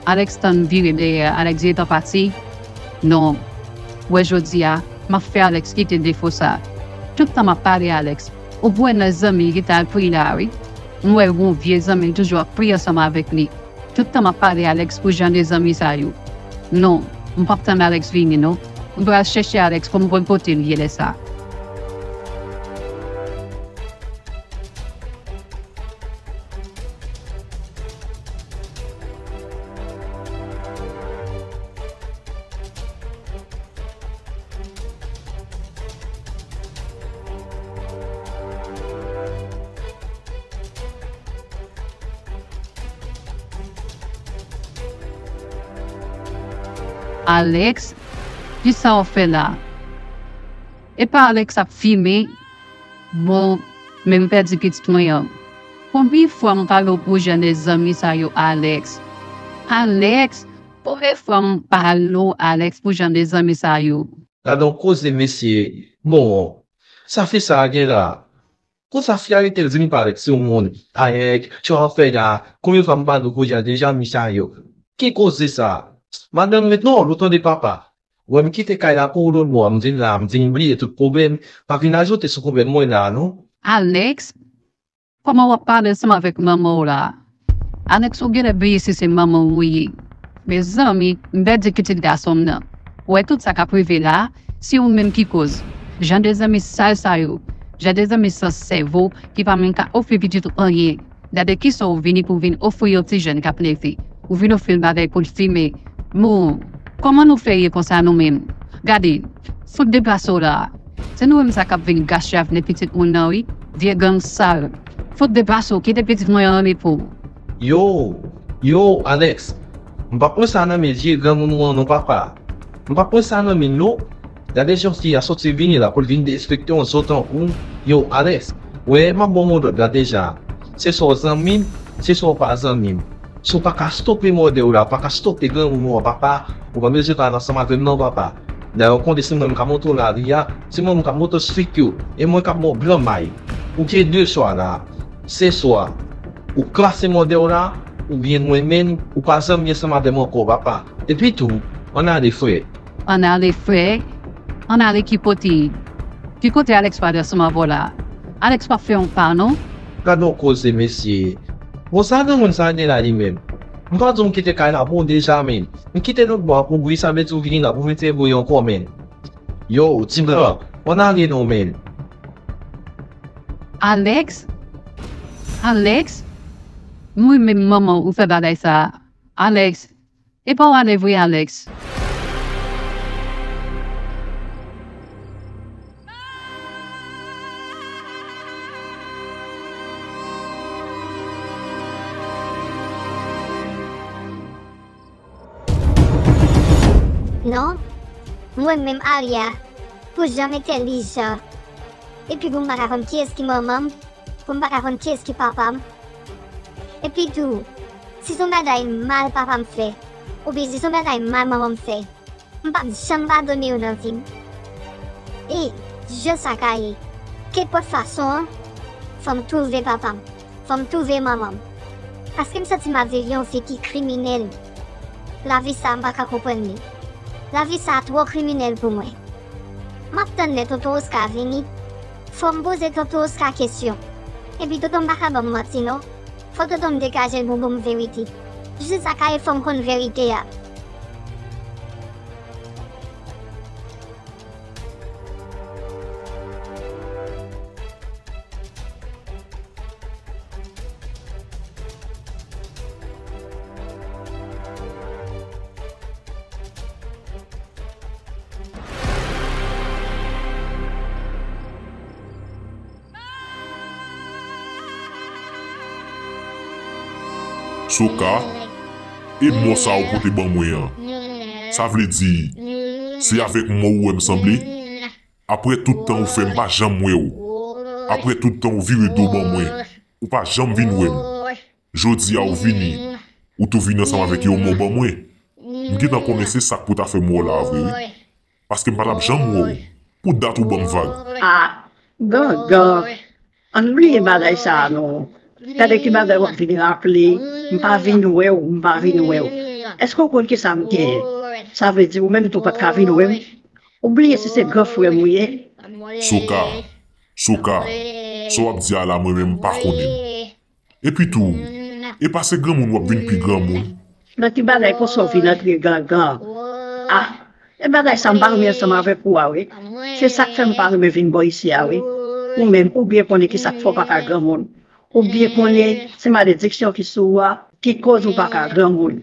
Alex tann vire dèyè, Alex gentan pati? Non. Wè jodi a, m ap fè Alex kite defo sa. Tout tan m ap pale Alex, ou p wè nan zanmi ki t al priye a wi. M wè yon vye zanmi l toujou ap priye ansanm avèk li. Tout tan m ap pale Alex pou jan de zanmi sa yo. Non, m p ap tann Alex vini non. M pral chèche Alex pou m konn kote l ye lè sa. Alex, kisa w fè la? Epa Alex ap fimen? Bon, men m pèdi pitit mwen an. Konbyen fwa m pale w pou jan de zanmi sa yo, Alex? Alex, konbyen fwa m pale w, Alex, pou jan de zanmi sa yo? Gade yon koze, mesye. Bon, sa fi sa a gen la? Konsa fi a rete l di m pa Alex se yon moun. Ayèg, sa w ap fè la? Konbyen fwa m pale w pou jan de zanmi sa yo? Ki koze sa? Madanm ret non, ou tande papa. Wè m kite kay la pou ou lòt bò, m vin la, m di m bliye tout pwoblèm. Pa vin ajoute sou pwoblèm mwen la, non. Alex, kòman w ap pale ansanm avèk manman w la? Alex, ou genlè bliye si se manman w ou ye. Mezanmi, m pèdi pitit gason m nan. Ou wè tout sa k ap rive la, se ou menm ki koz. Jan de zanmi sal sa yo. Jan de zanmi san sèvo ki pa menm ka ofri pitit ou anyen. Gade kisa w vini pou w vin ofri yon ti jèn k ap leve. Ou vin ofri l bagay pou l fimen. Bon, kòman nou fè ye konsa nou menm? Gade, fout deplase w la. Se nou menm sa k ap vin gache avni pitit moun nan wi. Vye gang sal. Fout deplase w, kite pitit mwen an repo. Yo, yo, Alex, m p ap pran sa nan men vye granmoun ou an non papa. M p ap pran sa nan men l non. Gade jan fi a soti vini la pou l vin derespekte yon zo tankou w. Yo, Alex, wè m ap ba w yon lòd la deja. Se swa w zanmi m, se swa w pa zanmi m. Si w pa ka stope mòde w la, w pa ka stope granmoun ou an papa, ou pa bezwen pale ansanm avè m non papa. Dayè w konnen se mwen menm k ap montre w lari a, se mwen menm k ap montre w strik yo, e mwen k ap ba w blanmay. Ou gen de chwa la. Se swa ou klase mòde w la, oubyen mwen menm, ou pa zanmi ansanm avè m ankò, papa. Epi tou, ann ale frè. Ann ale frè? Ann ale ki kote? Ki kote Alex pral ansanm avè w la? Alex p ap fè yon pa non. Gade yon koze mesye. Bon sa granmoun sa gen la li menm? M pa di w m kite kay la pou w deja menm. M kite lòtbò a pou w wi, sa vle di w vini la pou w mete bri ankò menm. Yo, ti blan, ann ale non menm. Alex? Alex? Mwen menm manman w ou fè bagay sa a. Alex, e pa w ale vre Alex. Non, mwen menm Alia, pou janm entèlijan. Epi pou m pa ka konn kiyès ki manman m, pou m pa ka konn kiyès ki papa m. Epi tou, si se yon bagay mal papa m fè, oubyen si se yon bagay mal manman m fè, m p ap janm padone yo nan vi m. E, jan sa ka ye, kenpòt fason an, fò m twouve papa m. Fò m twouve manman m. Paske m santi m ap viv yon vi ki kriminèl. Lavi sa a m pa ka konprann li. Lavi sa a twò kriminèl pou mwen. M ap tann lè tonton Oscar vini. Fò m poze tonton Oscar kesyon. Epi tonton m pa ka ban m manti non. Fò tonton m degaje l pou ban m verite. Jan sa ka ye fò m konn verite a. Soka, e mò sa a ou pote ban mwen an. Sa vle di, se avèk mò ou wè m sanble? Apre tout tan ou fè m pa janm wè w. Apre tout tan ou vire do ban mwen, ou pa janm vin wè m. Jodi a ou vini, ou tou vini ansanm avèk yon mò ban mwen. M gentan konnen se sa k pou ta fè m wè w la a vre wi. Paske m pa t ap janm wè w. Pou dat ou ban m vag. Ah, Gangan, ann bliye bagay sa a non. Gade ki bagay w ap vin raple, m pa vin wè w, m pa vin wè w. Èske w konn kisa m genyen? Sa vle di ou menm tou pa t ka vin wè m? Ou bliye si se gran frè m ou ye? Soka, Soka, sa w ap di a la mwen menm m pa konnen l. Epi tou, e pa se granmoun w ap vin pi granmoun? Nan ki bagay konsa w vin antre Gangan? Ah, e bagay sa m pa renmen ansanm avèk ou a wi. Se sa k fè m pa renmen vin bò isi a wi. Ou menm, ou byen konnen kisa k fè w pa ka granmoun. Ou byen konnen se malediksyon ki sou ou a ki koz ou pa ka granmoun.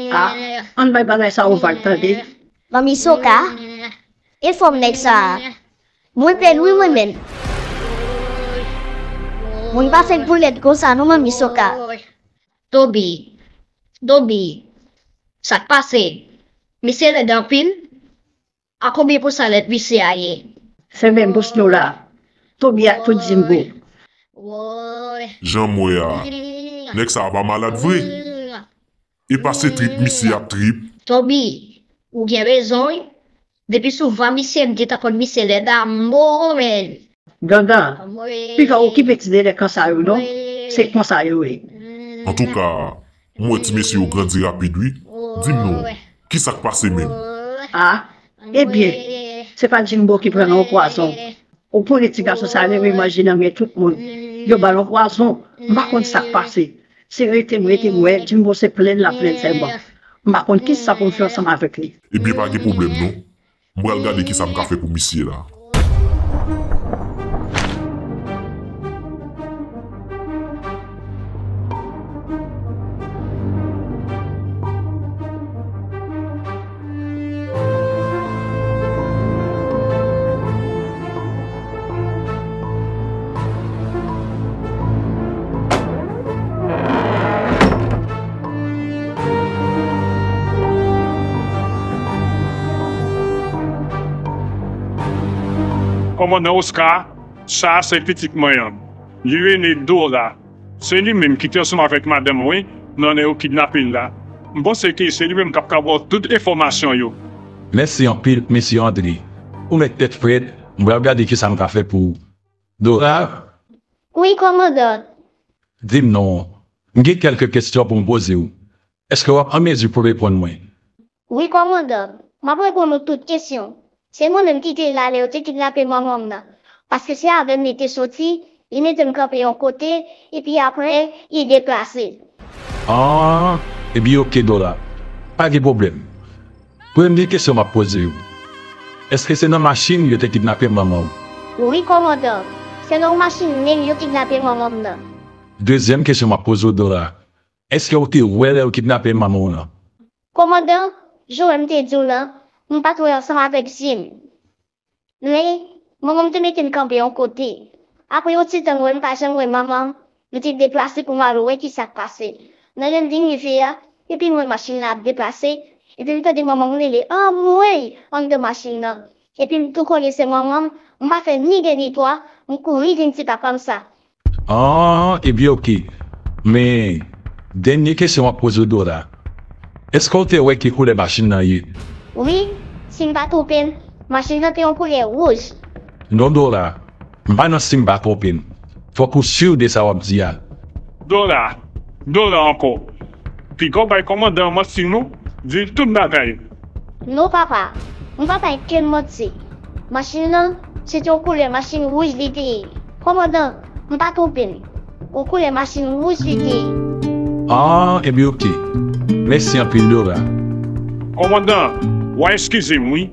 Ah, ann bay bagay sa yo vag tande. Manmi Soka, e fòm nèg sa a. Mwen pè l wi mwen menm. Moun pa fèt pou lèd konsa non manmi Soka. Toby, Toby, sa k pase? Misye lèd anpil. A konbyen pousan lèd misye a ye? Se menm bous nou la. Toby ak tout Jimbo. Jan m wè a, nèg sa a pa malad vre. E pa se trip misye ap trip. Toby, ou gen rezon wi. Depi sou vwa misye m gentan konn misye lèd a mò men. Gangan, piga w okipe ti delenkan sa yo non, se konsa yo ye. Antouka, m wè ti mesye yo grandi rapid wi. Di m non, kisa k pase menm? Ah, ebyen, se pa Jimbo ki pran nan yon pwazon. Ou konnen ti gason sa renmen manje nan men tout moun. Yo ba l yon pwazon, m pa konn sa k pase. Se rete m rete m wè Jimbo se plenn l ap plenn sèlman. M pa konn kisa pou m fè ansanm avèk li. Ebyen pa gen pwoblèm non. M pral gade kisa m ka fè pou misye la. Kòmandan Oscar, sa a se pitit mwen an. Li rele Dora. Se li menm ki te ansanm avèk madanm mwen nan lè yo kidnape l la. M panse ke se li menm k ap ka ba w tout enfòmasyon yo. Mèsi anpil, mesye André. Ou mèt tèt frèt, m pral gade kisa m ka fè pou ou. Dora? Wi, kòmandan. Di m non. M gen kèlke kesyon pou m poze w. Èske w ap an mezi pou reponn mwen? Wi, kòmandan. M ap reponn ou tout kesyon. Se mwen menm ki te la lè yo te kidnape manman m nan. Paske se avè m li te soti, li mete m kanpe yon kote, epi apre, li deplase. Ah, epi oke, Dora. Pa gen pwoblèm. Premye kesyon m ap poze w. Èske se nan machin yo te kidnape manman w? Wi, kòmandan. Se nan yon machin menm yo kidnape manman m nan. Dezyèm kesyon m ap poze w, Dora. Èske w te wè lè yo kidnape manman w lan? Kòmandan, jan m te di w lan, m pa t wè ansanm avèk zye m. Men, manman m te mete m kanpe yon kote. Apre yon ti tan, m wè m pa janm wè manman m, m te deplase pou m al wè kisa k pase. Nan lè m vin rive a, epi m wè machin nan ap deplase, epi m tande manman m rele anmwey anndan machin nan. Epi m tou konnen se manman m, m pa fè ni de ni twa, m kouri vin di papa m sa. Ah, epi oke. Men, dènye kesyon m ap poze w, Dora. Èske w te wè ki koulè machin nan ye? Wi, si m pa twonpe m, machin nan te yon koulè wouj. Non, Dora, m pa nan si m pa twonpe m. Fòk ou si de sa w ap di a. Dora, Dora ankò. Piga w bay kòmandan an manti non, di l tout bagay. Non, papa, m pa bay kenn manti. Machin nan, se te yon koulè machin wouj li te ye. Kòmandan, m pa twonpe m. Yon koulè machin wouj li te ye. Ah, epi oke. Mèsi anpil, Dora. Kòmandan, w a eskize m, wi.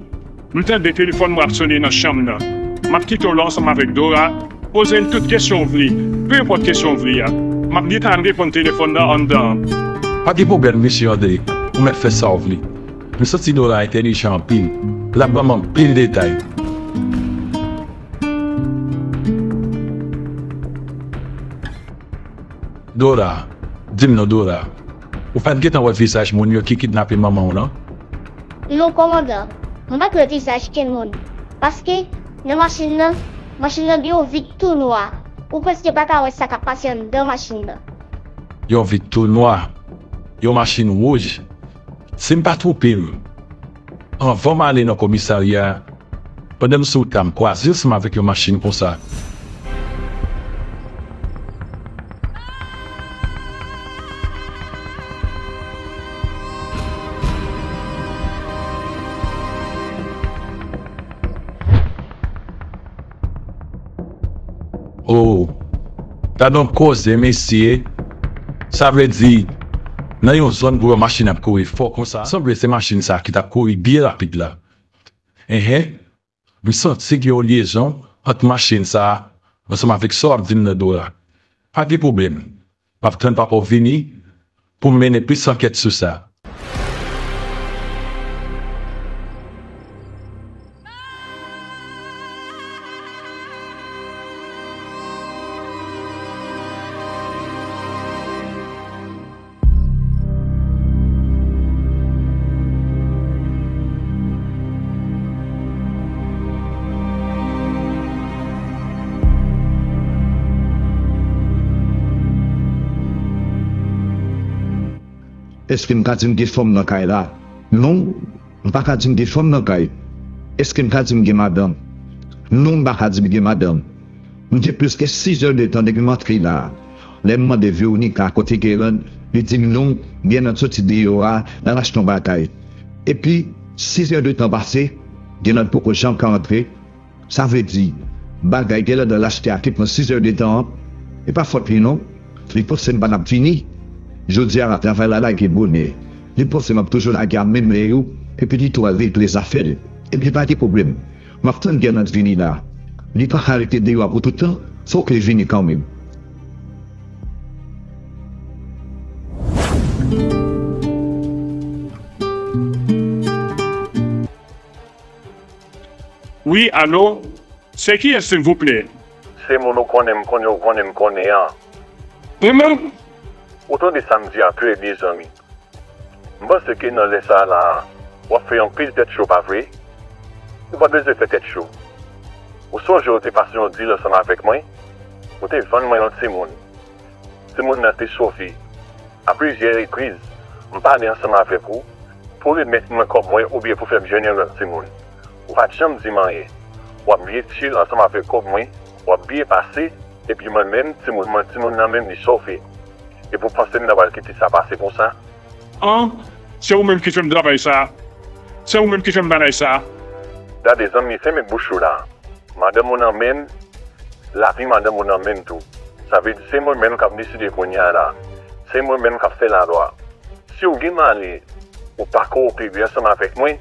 M tande telefòn mwen ap sone nan chanm nan. M ap kite w la ansanm avèk Dora. Poze l tout kesyon w vle, pe enpòt kesyon w vle a. M ap gentan al reponn telefòn nan anndan an. Pa gen pwoblèm, mesye André. Ou mèt fè sa w vle. M santi Dora entèlijan anpil. L ap ban m anpil detay. Dora, di m non, Dora. Ou pa t gentan wè vizaj moun yo ki kidnape manman w lan? Non, kòmandan. Mwen pa t wè vizaj kenn moun. Paske, nan machin nan, machin nan gen yon vit tou nwa. Ou prèske pa ka wè sa k ap pase anndan machin nan. Yon vit tou nwa? Yon machin wouj? Si m pa twonpe m, anvan m ale nan komisarya, pandan m sou wout la, m kwaze ansanm avèk yon machin konsa. Oh, gad yon koze, mesye. Sa vle di, nan yon zòn pou yon machin ap kouri fò konsa, sanble se machin sa ki t ap kouri byen rapid la. Enhen. M santi gen yon lyezon ant machin sa a ansanm avèk sa w ap di m nan, Dora. Pa gen pwoblèm. M ap tann papa w vini pou m mennen plis ankèt sou sa. Èske m ka di m gen fanm nan kay la? Non, m pa ka di m gen fanm nan kay. Èske m ka di m gen madanm? Non, m pa ka di m gen madanm. M gen plis ke sis è de tan depi m antre la a. Lè m mande Veronica kote Gerland, li di m non, Gerland soti deyò a, l al achte yon bagay. Epi, sis è de tan pase, Gerland poko janm ka antre. Sa vle di, bagay Gerland al achte a ki pran sis è de tan an, e pa fòt li non. Li panse m pa t ap vini. Jodi a, travay la lage bonè. Li panse m ap toujou lage a menm lè yo, epi li tou al regle zafè l. Epi pa gen pwoblèm. M ap tann Gerland vini la. Li pa ka rete deyò a pou tout tan, fòk li vini kanmenm. Wi, alo? Se kiyès, silvouplè? Se moun ou konnen, m konnen, ou konnen, m konnen an. Mwen menm? Ou tande sa m di a trè byen, zanmi. M panse ke nan lè sa a la, w ap fè yon pil tèt cho, pa vre? Ou pa bezwen fè tèt cho. Ou sonje w te pase yon dil ansanm avèk mwen? Ou te vann mwen yon timoun. Timoun nan te sove. A plizyè repriz, m pale ansanm avèk ou pou w remèt mwen kòb mwen oubyen pou fè m jwenn yon lòt timoun. Ou pa t janm di m anyen. W ap byen tchil ansanm avèk kòb mwen, w ap byen pase, epi mwen menm, timoun mwen, timoun nan menm, li sove. Epi w panse m ta pral kite sa pase konsa? An, se ou menm ki fè m travay sa. Se ou menm ki fè m bagay sa. Gade, zanmi, fèmen bouch ou la. Madanm ou nan men m, lavi madanm ou nan men m tou. Sa vle di se mwen menm k ap deside kounye a la. Se mwen menm k ap fè lalwa. Si w gen male, ou pa kowopere ansanm avèk mwen,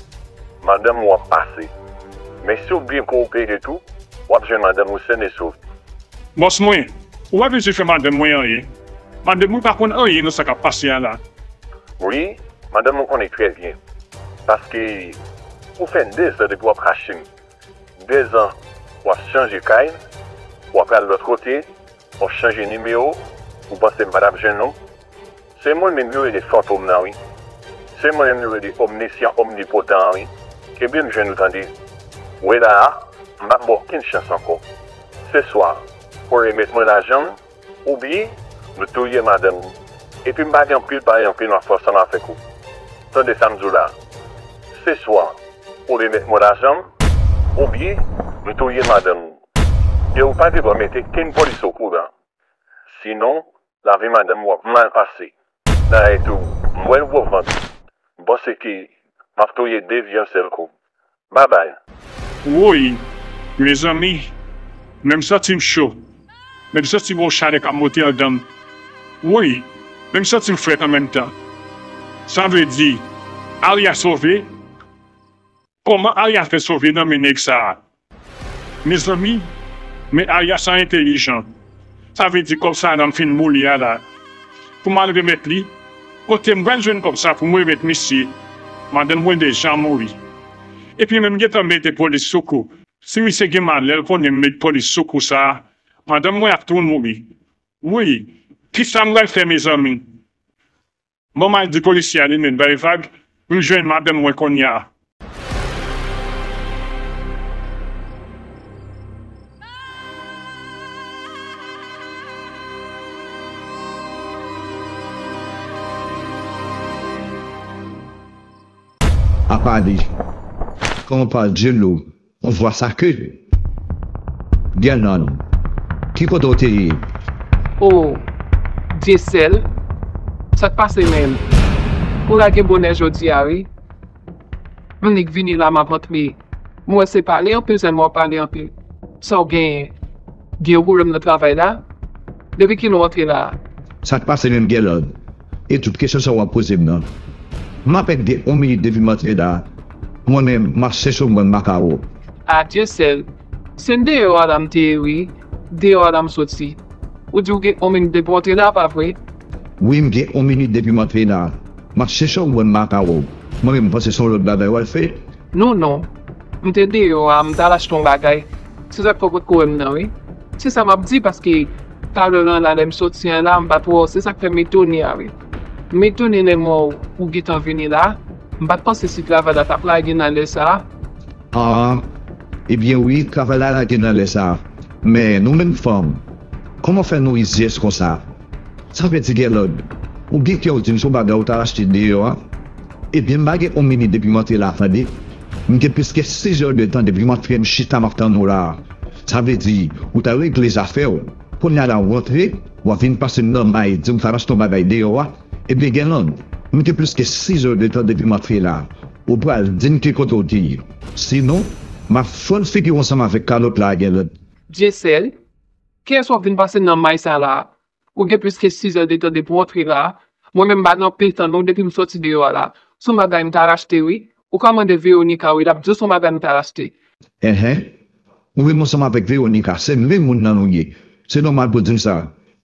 madanm ou ap pase. Men si w byen kowopere tou, w ap jwenn madanm ou sèn e sof. Bòs mwen, ou pa bezwen fè madanm mwen anyen. Madanm mwen pa konn anyen nan sa k ap pase a la. Wi, madanm ou konnen trè byen. Paske ou fè dèzan depi w ap kache m. Dèzan, w ap chanje kay, w ap al lòt kote, w ap chanje nimewo, ou panse m pa t ap jwenn ou? Se mwen menm yo rele fantom nan, wi. Se mwen menm yo rele omnisyan, omnipotan an, wi. Ebyen, m jwenn ou, tande. Ou wè la a, m p ap ba w okenn chans ankò. Se swa, ou remèt mwen lajan m, oubyen nou touye madanm ou. Epi m pa gen anpil pale, anpil mafya ansanm avèk ou. Tande sa m di w la. Se swa ou remèt mwen lajan m, oubyen nou touye madanm ou. E ou pa gen dwa mete kenn polis okouran. Sinon, lavi madanm ou ap mal pase. Dayè tou, m wè l gwo vant. M panse ke m ap touye de vi yon sèl kou. Babay. Woy, mezanmi, men m santi m cho. Men m santi m yon chalè k ap monte anndan m. Woy, men m santi m frèt an menm tan. Sa vle di, Arya sove? Kòman Arya fè sove nan men nèg sa a? Mezanmi, men Arya sa entèlijan. Sa vle di kòb sa a nan m fin moli a la. Pou m al remèt li, kote m pral jwenn kòb sa pou m remèt misye? Madanm mwen deja mouri. Epi menm gentan mete polis sou kou. Si misye gen malè l konnen m met polis sou kou sa a, madanm mwen ap tou mouri. Wi, kisa m pral fè mezanmi? Bon, m al di polisye a li menm bay vag, m jwenn madanm mwen kounye a. Apa li, kan on parle Djelo, on voit sa queue. Gerlande, ki kote w te ye? O, Dyesèl, sa k pase menm? Ou lage bonè jodi a, wi. M nik vini la, m ap antre. M wè se pale anpil sèlman w pale anpil. Sa w genyen? Gen yon pwoblèm nan travay la? Depi kilè w antre la a? Sa k pase menm, Gerlande? E tout kesyon sa w ap poze m nan? M apèn gen yon minit depi m antre la a. Mwen menm, m ap chèche w, mwen, m pa ka wè w. A, Dyesèl, se deyò a la m te ye, wi. Deyò a la m soti. Ou di w gen yon minit depi w antre la a, pa vre? Wi, m gen yon minit depi m antre la a. M ap chèche w, mwen, m pa ka wè w. Mwen menm, m panse se yon lòt bagay w al fè. Non, non. M te deyò a, m t al achte yon bagay. Se sa k fè w potko wè m nan, wi. Se sa m ap di, paske talè lan la, lè m soti an la, m pa t wè w. Se sa k fè m etone a, wi. M etone lè m wè w, ou gentan vini la. M pa t panse si travay la t ap lage nan lè sa a. Ah, ebyen wi, travay la lage nan lè sa a. Men nou menm fanm, kòman fè nou rizyèz konsa? Sa vle di, Gerlande, ou gen kè w di m se yon bagay ou t al achte deyò a? Ebyen, m pa gen yon minit depi m antre la a, tande. M gen plis ke sis è de tan depi m antre, m chita, m ap tann ou la a. Sa vle di, ou t al regle zafè w. Kounye a la, ou rantre, w ap vin pase m nan may, di m w t al achte yon bagay deyò a. Ebyen, Gerlande, m gen plis ke sis è de tan depi m antre la a. Ou pral di m ki kote w te ye. Sinon, m ap fann figi w ansanm avèk kalòt la a, Gerlande. Dyesèl, kiyès w ap vin pase nan may sa la a? Ou gen plis ke sis è de tan depi w antre la a. Mwen menm, m pa t nan pye tann ou depi m soti deyò a la. Se yon bagay m t al achte, wi. Ou ka mande Veronica, wi, l ap di w se yon bagay m t al achte. Enhen. Ou menm ansanm avèk Veronica, se menm moun nan nou ye. Se nòmal pou w di m sa.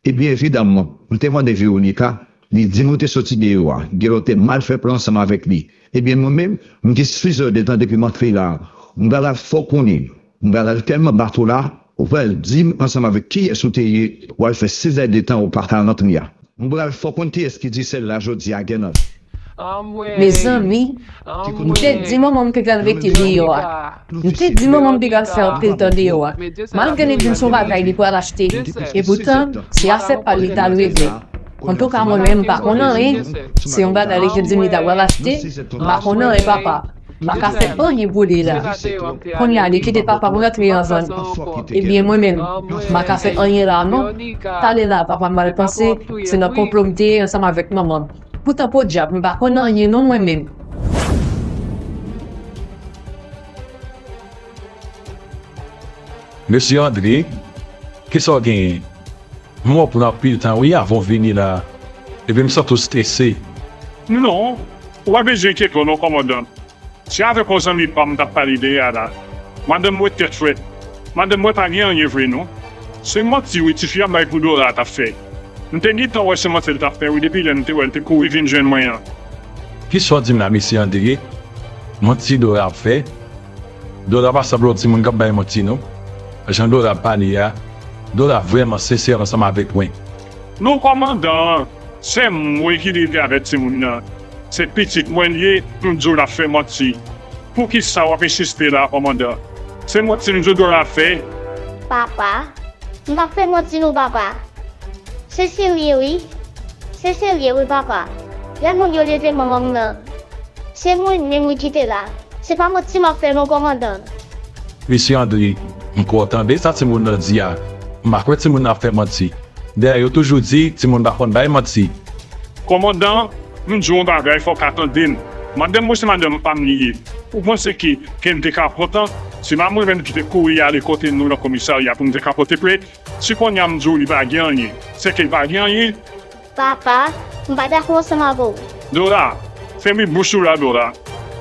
Ebyen, evidaman, m te mande Veronica, li di m ou te soti deyò a. Gerlande te mal fè plan ansanm avèk li. Ebyen, mwen menm, m gen sis è de tan depi m antre la a. M pral fè w konnen. M pral tèlman bat ou la, ou pral di m ansanm avèk kiyès ou te ye, w al fè sis è de tan ou pa t al antre a. M pral fè w konn kiyès ki Dyesèl la jodi a, Gerlande. Mezanmi, m te di manman m ke l pral rete deyò a. M te di manman m li pral fè anpil tan deyò a. Malgre li di m se yon bagay li pral achte. Epoutan, se afè pa l li t al regle. Antouka, mwen menm, m pa konn anyen. Se yon bagay li te di m li ta pral achte. M pa konn anyen, papa. M pa ka fè anyen pou li la. Kounye a, li kite papa pou l antre anvan. Ebyen, mwen menm, m pa ka fè anyen la, non. Talè la, papa m al panse se nan konplo m te ye ansanm avèk manman m. Poutan, podyab, m pa konn anyen non mwen menm. Mesye Andre, kisa w genyen? M wè w pran anpil tan wi avan w vini la. Epi m santi w strese. Non, ou pa bezwen enkyete w non, kòmandan. Se avèk yon zanmi pa m m t ap pale dèyè a la. Madanm mwen tèt frèt. Madanm mwen pa gen anyen vre non. Se manti wi tifi a bay pou Dora t ap fè. M te gentan wè se manti l t ap fè wi depi lè m te wè l te kouri vin jwenn mwen an. Kisa w di m la mesye Andre? Manti Dora ap fè? Dora pa sanble yon timoun k ap bay manti non. Jan Dora ap pale a, Dora vrèman sensè ansanm avèk mwen. Non kòmandan, se mwen ki leve avèk timoun nan. Se pitit mwen l ye, m di w l ap fè manti. Poukisa w ap ensiste la kòmandan? Se manti m di w Dora ap fè? Papa, m p ap fè manti non papa. Se serye wi. Se serye wi papa. Lè moun yo leve manman m nan, se mwen menm wi ki te la. Se pa manti m ap fè non kòmandan. Mesye Andre, m kwè w tande sa timoun nan di a. M pa kwè timoun nan ap fè manti. Dayè yo toujou di timoun pa konn bay manti. Kòmandan, m di w yon bagay fò w ka tande m. Madanm mwen se madanm pa m li ye. Ou panse ke ke m te ka kontan? Se pa mwen menm ki te kouri ale kote nou nan komisarya pou m te ka pote plent? Si kounye a m di w li pa gen anyen, se ke l pa gen anyen? Papa, m pa dakò ansanm avè w. Dora, fèmen bouch ou la Dora.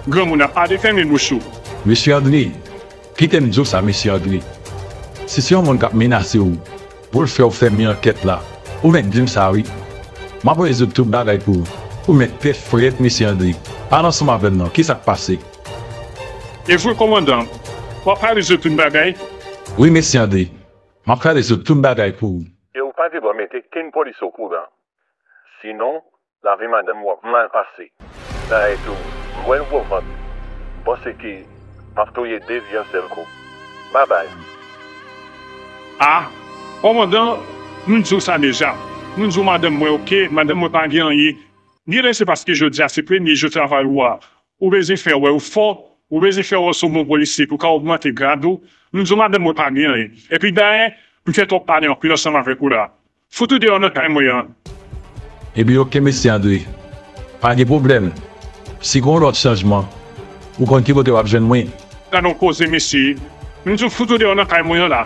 Granmoun ap pale, fèmen bouch ou. Mesye Andre, kite m di w sa mesye Andre. Si se yon moun k ap menase w pou l fè w fèmen ankèt la, ou mèt di m sa wi. M ap rezoud tout bagay pou ou. Ou mèt tèt frèt mesye Andre. Pale ansanm avè m non, kisa k pase? E vre kòmandan, w ap pale sou tout bagay? Wi mesye Andre, m ap pale sou tout bagay pou ou. E ou pa gen dwa mete kenn polis okouran. Sinon, lavi madanm w ap mal pase. Dayè tou, m wè l gwo vant. M panse ke m ap touye de vi an sèl kou. Babay. Ah, kòmandan, m di w sa deja. M di w madanm mwen oke, madanm mwen pa gen anyen. Genlè se paske jodi a se premye jou travay ou a. Ou bezwen fè wè ou fò, ou bezwen fè wè w se yon bon polisye pou w ka ogmante grad ou. M di w madanm mwen pa gen anyen. Epi dayè, m fè twòp pale anpil ansanm avèk ou la. Fout ou deyò nan kay mwen an. Ebyen oke mesye Andre. Pa gen pwoblèm. Si gen yon lòt chanjman, ou konn ki kote w ap jwenn mwen. Gade yon koze mesye. M di w fout ou deyò nan kay mwen an la.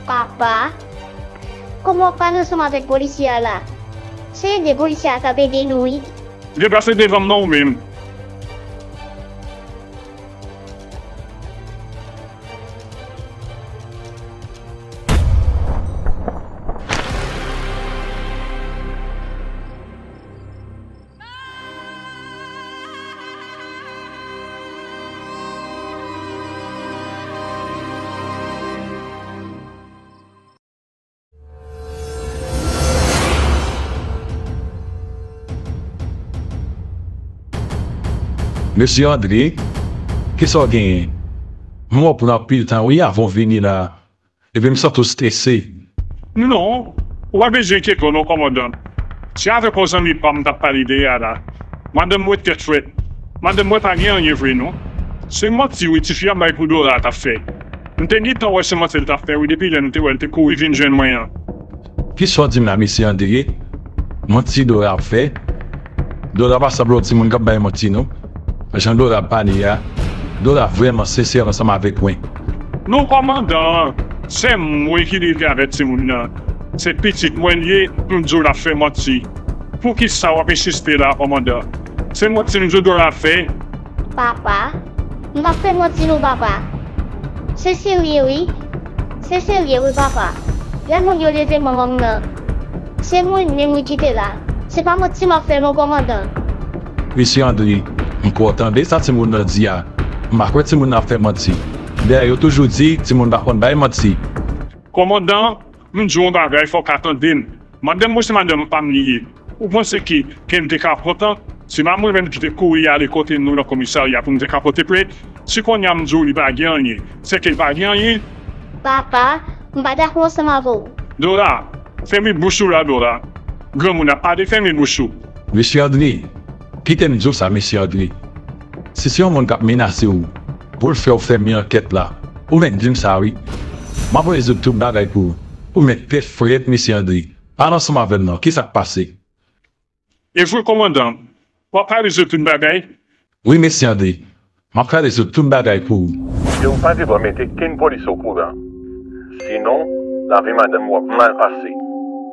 Papa, kòman w ap pale ansanm avèk polisye a la? Se ede polisye a k ap ede nou wi. Deplase devan m non ou menm. Mesye Andre, kisa w genyen? M wè w pran anpil tan wi avan w vini la. Epi m santi w strese. Non, ou pa bezwen enkyete w non kòmandan. Se avèk yon zanmi pa m m t ap pale dèyè a la. Madanm mwen tèt frèt. Madanm mwen pa gen anyen vre non. Se manti wi tifi a bay pou Dora t ap fè. M te gentan wè se manti l t ap fè wi depi lè m te wè l te kouri vin jwenn mwen an. Kisa w di m la mesye Andre? Manti Dora ap fè? Dora pa sanble yon timoun k ap bay manti non. Jan Dora ap pale a, Dora vrèman sensè ansanm avèk mwen. Non kòmandan, se mwen ki leve avèk timoun nan. Se pitit mwen l ye, m di w l ap fè manti. Poukisa w ap ensiste la kòmandan? Se manti m di w Dora ap fè? Papa, m p ap fè manti non papa. Se serye wi. Se serye wi papa. Lè moun yo leve manman m nan, se mwen menm wi ki te la. Se pa manti m ap fè non kòmandan. Mesye Andre, m kwè w tande sa timoun nan di a. M pa kwè timoun nan ap fè manti. Dayè yo toujou di timoun pa konn bay manti. Kòmandan, M di w yon bagay, fò w ka tande m. Madanm mwen se madanm pa m li ye. Ou panse ke, ke m te ka kontan? Se manman mwen menm ki te kouri ale kote nou nan komisarya pou m te ka pote plent. Si kounye a m di w li pa gen anyen, se ke li pa gen anyen. Papa, m pa dakò ansanm avè w. Dora, fèmen bouch ou la, Dora. Granmoun ap pale, fèmen bouch ou. Mesye André, kite m di w sa, mesye André. Si se yon moun k ap menase w, pou l fè w fèmen ankèt la, ou mèt di m sa wi. M ap rezoud tout bagay pou ou. Ou mèt tèt frèt, mesye André. Pale ansanm avè m non, kisa k pase? E vre, kòmandan, w ap pale sou tout bagay? Wi, mesye André. M ap pale sou tout bagay pou ou. E ou pa gen dwa mete kenn polis okouran. Sinon, lavi madanm ou ap mal pase.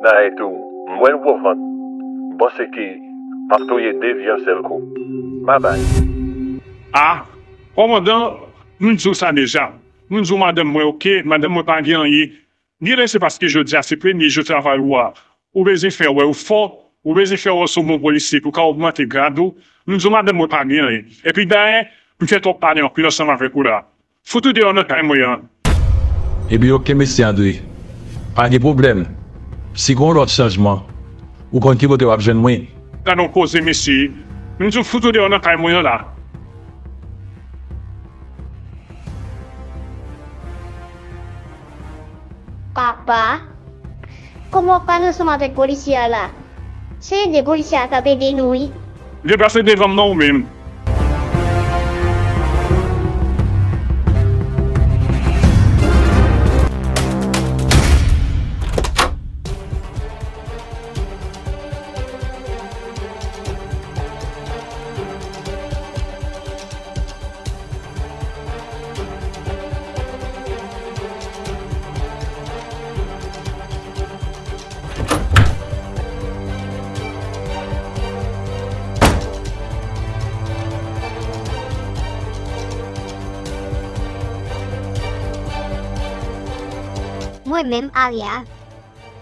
Dayè tou, m wè l gwo vant. M panse ke m ap touye de vye yon sèl kou. Babay. A, kòmandan, m di w sa deja. M di w madanm mwen, oke, madanm mwen pa gen anyen. Genlè se paske jodi a se premye jou travay ou a. Ou bezwen fè wè ou fò, ou bezwen fè wè w se yon bon polisye pou w ka ogmante grad ou. M di w madanm mwen pa gen anyen. Epi dayè, m fè twòp pale anpil ansanm avèk ou la. Fout ou deyò nan kay mwen an. Ebyen oke mesye André. Pa gen pwoblèm. Si gen yon lòt chanjman, ou konn ki kote w ap jwenn mwen. Gade yon koze mesye. M di w fout ou deyò nan kay mwen an la. Papa, kòman w ap pale ansanm avèk polisye a la? Se ede polisye a k ap ede nou wi. Deplase devan m non ou menm. Mwen menm, Aria,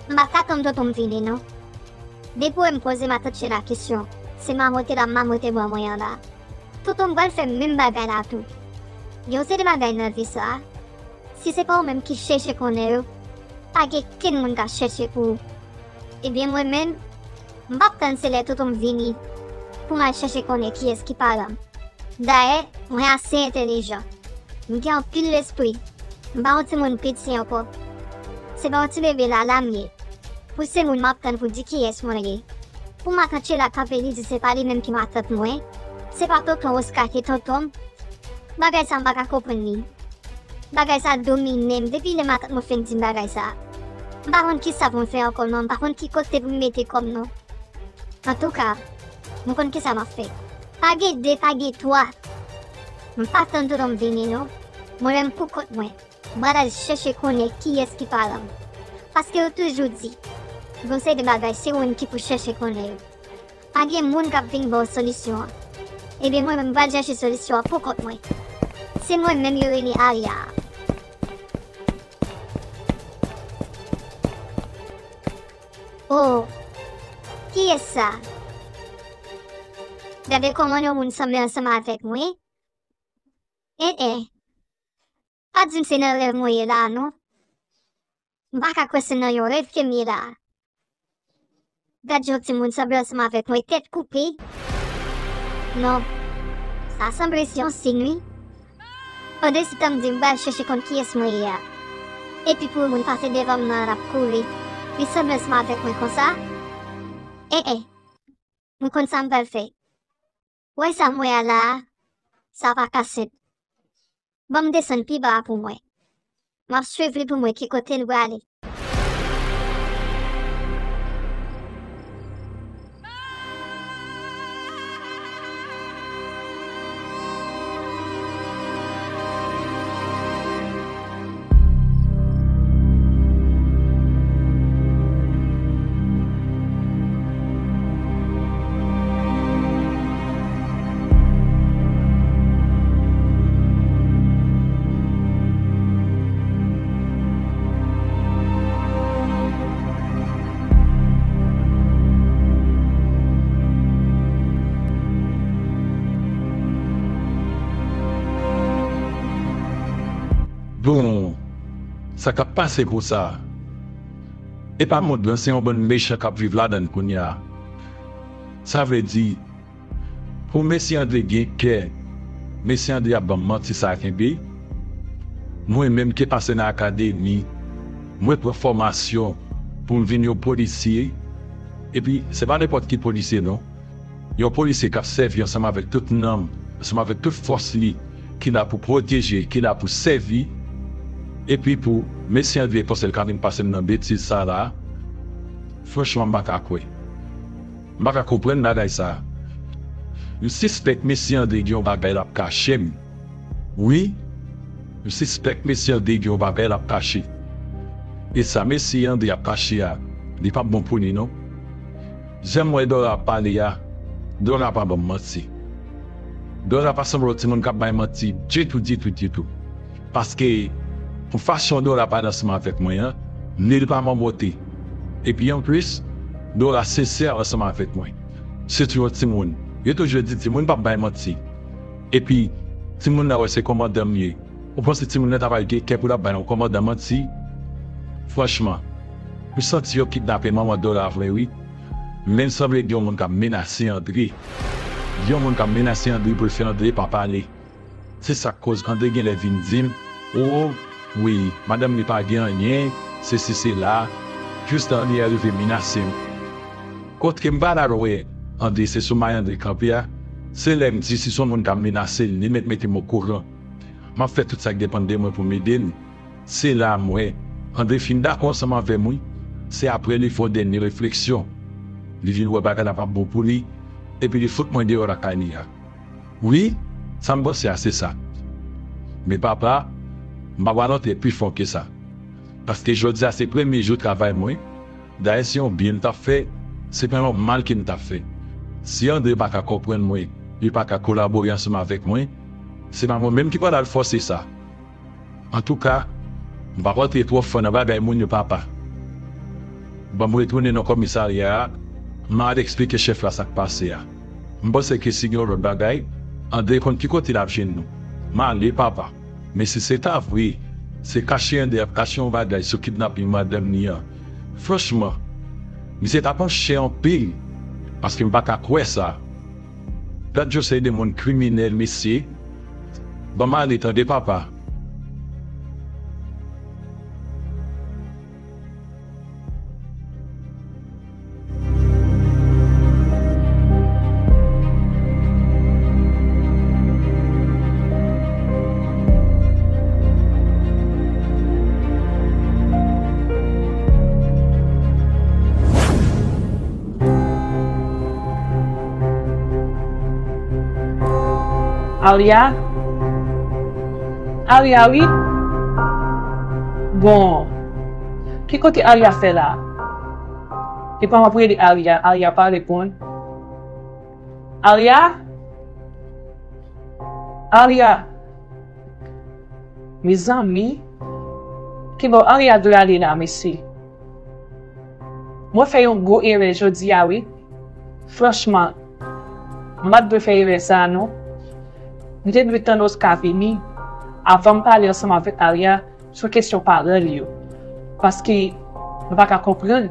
m pa t atann tonton m vini non. Depi w wè m poze matant Shela kesyon, se mamote l ap mamote ban mwen an la. Tonton m pral fè menm bagay la tou. Gen yon seri de bagay nan vi sa a, si se pa ou menm ki chèche konnen yo, pa gen kenn moun k ap chèche pou ou. Ebyen mwen menm, m p ap tann se lè tonton m vini pou m al chèche konnen kiyès ki paran m. Dayè, mwen ase entèlijan. M gen anpil lespri. M pa yon timoun piti ankò. Se pa yon ti bebe lala m ye. Pou se moun m ap tann pou di kiyès mwen ye. Pou matant Shela kanpe li di se pa li menm ki matant mwen. Se pa tonton Oscar ki tonton m. Bagay sa m pa ka konprann li. Bagay sa domine m depi lè matant mwen fin di m bagay sa. M pa konn kisa pou m fè ankò non, m pa konn ki kote pou m mete kò m non. Antouka, m konn kisa m ap fè. Pa gen de, pa gen twa. M pa tann tonton m vini non. Mwen menm pou kont mwen, m pral al chèche konnen kiyès ki paran m. Paske yo toujou di, gon seri de bagay se ou menm ki pou chèche konnen yo. Pa gen moun k ap vin ba w solisyon an. Ebyen mwen menm m pral chèche solisyon an pou kont mwen. Se mwen menm yo rele Aria a. Oh, kiyès sa? Gade kòman yon moun sanble ansanm avèk mwen. En en. Pa di m se nan rèv mwen ye la a non. M pa ka kwè se nan yon rèv ke m ye la a. Gad jan yon timoun sanble ansanm avèk mwen, tèt koupe. Non, sa sanble se yon siy wi. Pandan se tan m di m pral chèche konn kiyès mwen ye a. Epi pou yon moun pase devan m nan l ap kouri, li sanble ansanm avèk mwen konsa. En en. M konn sa m pral fè. Wè sa m wè a la a, sa pa ka senp. Ban m desann pi ba a pou mwen. M ap swiv li pou m wè ki kote l prale. Bon, sa k ap pase konsa? E pa mond lan, se yon bann mechan k ap viv ladan l kounye a. Sa vle di, pou mesye Andre gen kè, mesye Andre ap ban m manti sa a kenbe. Mwen menm ki pase nan akademi, mwen pran fòmasyon pou m vin yon polisye. Epi, se pa nenpòt ki polisye non. Yon polisye k ap sèvi ansanm avèk tout nanm, ansanm avèk tout fòs li, ki la pou pwoteje, ki la pou sèvi. Epi pou mesye Andre panse l ka vin pase m nan betiz sa la, franchman, m pa ka kwè. M pa ka konprann bagay sa. M sispèk mesye Andre gen yon bagay l ap kache m. Wi, m sispèk mesye Andre gen yon bagay l ap kache. E sa mesye Andre ap kache a, li p ap bon pou li non. Jan m wè Dora ap pale a, Dora pa ban m manti. Dora pa sanble yon timoun k ap bay manti ditou, ditou, ditou. Paske, pou fason Dora pale ansanm avèk mwen an, li, li pa manbote. Epi anplis, Dora sensè ansanm avèk mwen. Se tou yon timoun. Yo toujou di timoun p ap bay manti. Epi, timoun nan wè se kòmandan m ye. Ou panse timoun nan ta pral gen kè pou l ap bay yon kòmandan manti? Franchman, m santi yo kidnape manman Dora vre wi. Men l sanble gen yon moun k ap menase Andre. Gen yon moun k ap menase Andre pou l fè Andre pa pale. Se sa k koz Andre genlè vin di m, o, wi, madanm li pa gen anyen, sesi sela, jis Andre rive menase m. Kote m pa t al wè Andre, se sou may Andre kanpe a, se lè m di si se yon moun k ap menase l, li mèt mete m okouran. M ap fè tout sa k depann de mwen pou m ede l. Se la m wè Andre fin dakò ansanm avè m wi. Se apre li fè yon dènye refleksyon. Li vin wè bagay la p ap bon pou li, epi li fout mwen deyò lakay li a. Wi, sa m panse a se sa. Men papa, m pa pral antre pi fon ke sa. Paske jodi a se premye jou travay mwen. Dayè se yon byen m t ap fè, se pa yon mal ke m t ap fè. Si Andre pa ka konprann mwen, li pa ka kolabore ansanm avèk mwen, se pa mwen menm ki pral al fòse sa. Antouka, m p ap antre twò fon nan bagay moun yo papa. Ban m retounen nan komisarya a, m al eksplike chèf la sa k pase a. M panse ke si gen yon lòt bagay, Andre konn ki kote l ap jwenn nou. M ale papa. Men si se ta vre, se kache Andre ap kache yon bagay sou kidnaping madanm li an. Franchman, misye t ap an chè anpil, paske m pa ka kwè sa. Gad yon seri de moun kriminèl, mesye. Ban m ale tande papa. Arya? Arya, wi. Bon. Ki kote Arya fè la? Epa m ap rele Arya, Arya pa reponn. Arya? Arya? Mezanmi, kibò Arya dwe ale la, mesye? Mwen fè yon gwo erè jodi a, wi. Franchman, m pa t dwe fè erè sa a, non. M te dwe tann Oscar vini avan m pale ansanm avèk Arya sou kesyon paran l yo. Paske m pa ka konprann.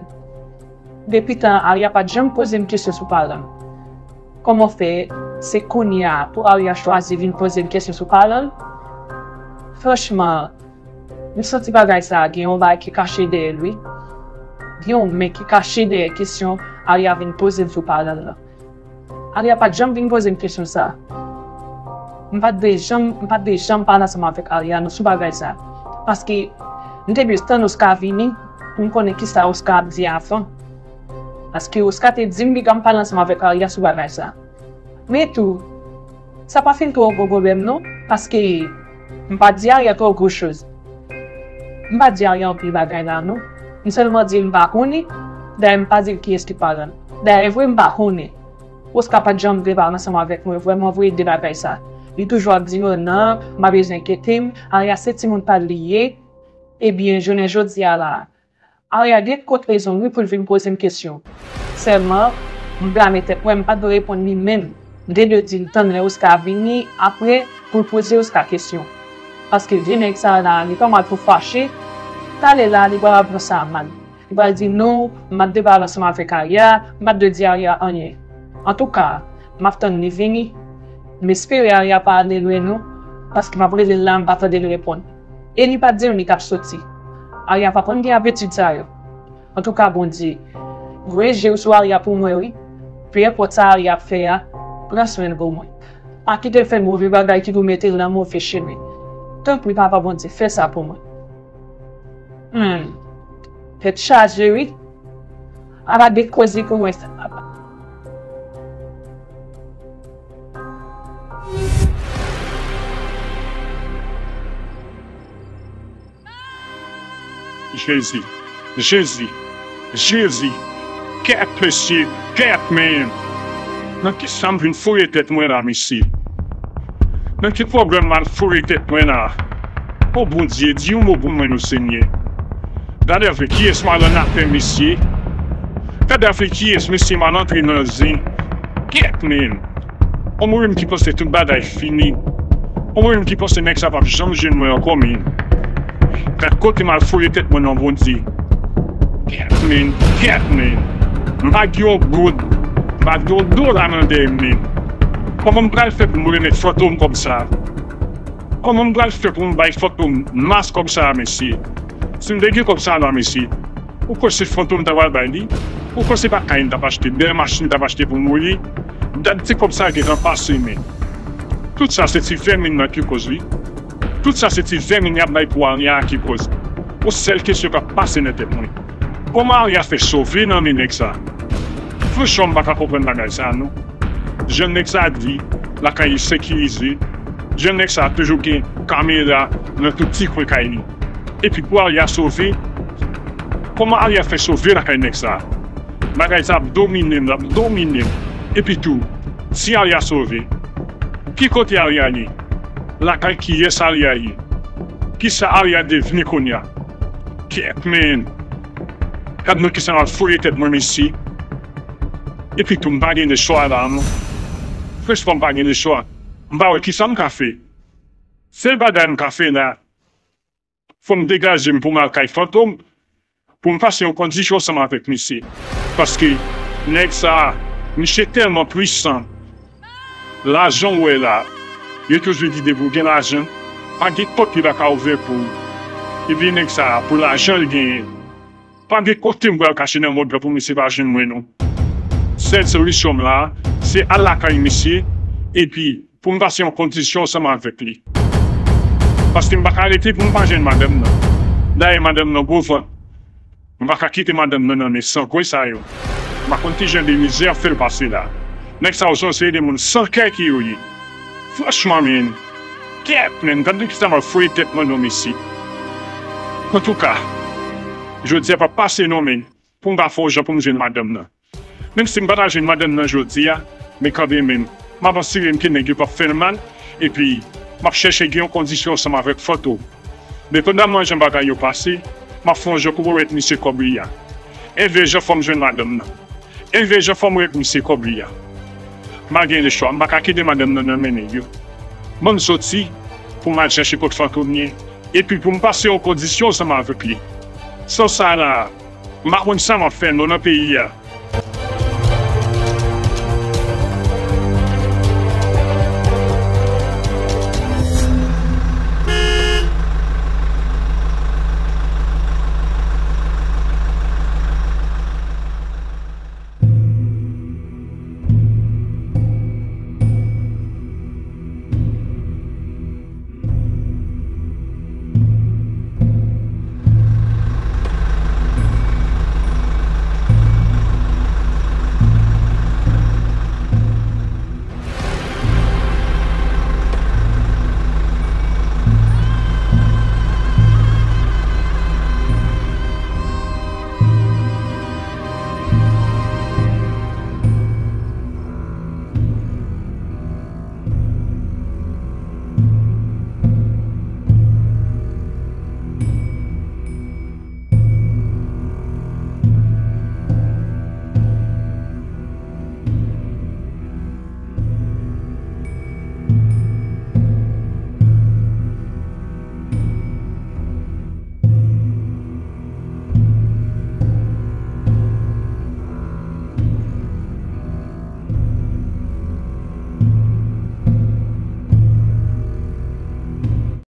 Depi tan an, Arya pa t janm poze m kesyon sou paran l. Kòman fè se kounye a pou Arya chwazi vin poze m kesyon sou paran l? Franchman, m santi bagay sa a gen yon bagay ki kache dèyè l, wi. Gen yon men ki kache dèyè kesyon Arya vin poze m sou paran l lan. Arya pa t janm vin poze m kesyon sa a. M pa t dwe janm, m pa t dwe janm pale ansanm avèk Arya non sou bagay sa a. Paske m te bezwen tann Oscar vini pou m konnen kisa Oscar ap di avan. Paske Oscar te di m li pral pale ansanm avèk Arya sou bagay sa a. Men tou, sa pa fin twò gwo pwoblèm non, paske m pa di Arya twò gwo choz. M pa di Arya anpil bagay la non. M sèlman di l m pa konnen, dayè m pa di l kiyès ki paran l. Dayè vre m pa konnen. Oscar pa t janm vle pale ansanm avèk mwen vrèman vre de bagay sa. Li toujou ap di mwen non, m pa bezwen enkyete m, Arya se timoun pa l li ye. Ebyen, jounen jodi a la, Arya gen tout rezon l wi pou l vin poze m kesyon. Sèlman, m blame tèt mwen, m pa t dwe reponn li menm. M te dwe di l tann lè Oscar vini, apre, pou l poze Oscar kesyon. Paske vye nèg sa a la, li pa mal pou fache, talè la, li pral ap pran sa mal. Li pral di, "Non, m ap depale ansanm avèk Arya, m pa t dwe di Arya anyen." Antouka, m ap tann li vini. M espere Arya pa ale lwen non, paske m ap rele l la, m pa tande l reponn. E li pa t di m li t ap soti. Arya pa konn gen abitid sa yo. Antouka, Bondye, voye je w sou Arya pou mwen, wi. Peu importe sa Arya ap fè a, pran swen l pou mwen. Pa kite l fè move bagay ki pou mete l nan move chemen. Tanpri, Papa Bondye, fè sa pou mwen. Hmm. Tèt chaje, wi. Ala de koze pou mwen sa, papa. Jezi, Jezi, Jezi, kèt mesye, kèt men. Nan kisa m vin foure tèt mwen la, mesye? Nan ki pwoblèm m al foure tèt mwen la? O Bondye, di yon mo pou mwen non, Senyè. Gade avèk kiyès m al annafè, mesye. Gade avèk kiyès, mesye, m al antre nan zen. Kèt men. On moun menm ki panse tout bagay fini. On moun menm ki panse nèg sa p ap janm jwenn mwen ankò, men. Gad kote m al foure tèt mwen non, Bondye. Kèt men, kèt men. M pa gen yon goud. M pa gen yon dola nan dèyè m, men. Kòman m pral fè pou m remèt Fantom kòb sa? Kòman m pral fè pou m bay Fantom mas kòb sa a, mesye? Si m te gen kòb sa a la, mesye, ou kwè se Fantom ta pral bay li? Ou kwè se pa kay m t ap achte, bèl machin m t ap achte pou m wi? Dat ti kòb sa a gentan pase, men. Tout sa se ti vèmin nan ki koz li. Tout sa se ti vèmin y ap bay pou Arya a ki koz. Yon sèl kesyon k ap pase nan tèt mwen. Kòman Arya fè sove nan men nèg sa? Franchman, m pa ka konprann bagay sa a, non. Jan nèg sa a di, lakay li sekirize. Jan nèg sa a toujou gen kamera nan tout ti kwen kay li. Epi pou Arya sove, kòman Arya fè sove lakay nèg sa a? Bagay sa ap domine m, l ap domine m. Epi tou, si Arya sove, ki kote Arya ye? Lakay kiyès Arya ye? Kisa Arya devni kounye a? Kèt, men. Gad nan kisa m al foure tèt mwen, mesye. Epi tou, m pa gen lechwa la, non. Franchman, m pa gen lechwa. M pa wè kisa m ka fè. Sèl bagay m ka fè la, fò m degaje m pou m al kay Fantom, pou m pase yon kondisyon ansanm avèk misye. Paske nèg sa a, misye tèlman pwisan. Lajan w wè la, yo toujou di depi w gen lajan, pa gen pòt li pa ka ouvè pou ou. Epi nèg sa a, pou lajan l genyen, pa gen kote m pral kache nan mond lan pou misye pa jwenn mwen non. Sèl solisyon m la, se al lakay misye, epi pou m pase yon kondisyon ansanm avèk li. Paske m pa ka rete pou m pa jwenn madanm nan. Dayè madanm nan gwo vant. M pa ka kite madanm nan nan men sangwen sa yo. M pa konn ki jan de mizè y ap fè l pase la. Nèg sa yo se yon seri de moun san kè ke yo ye. Franchman, men. Kèt, men. Gad nan kisa m al foure tèt mwen non, mesye. Antouka, jodi a p ap pase non, men. Pou m pa fè yon jan pou m jwenn madanm nan. Menm si m pa ta jwenn madanm nan jodi a, men kanmenm, m ap asire m ke nèg yo p ap fè l mal, epi m ap chèche gen yon kondisyon ansanm avèk Fantom. Depandaman jan bagay yo pase, m ap fè yon jan pou remèt misye kòb li a. Envè jan fò m jwenn madanm nan. Envè jan fò m remèt misye kòb li a. M pa gen lechwa, m pa ka kite madanm nan nan men nèg yo. Ban m soti pou m al chèche kot Fantom ye, epi pou m pase yon kondisyon ansanm avèk li. San sa la, m pa konn sa m ap fè non nan peyi a.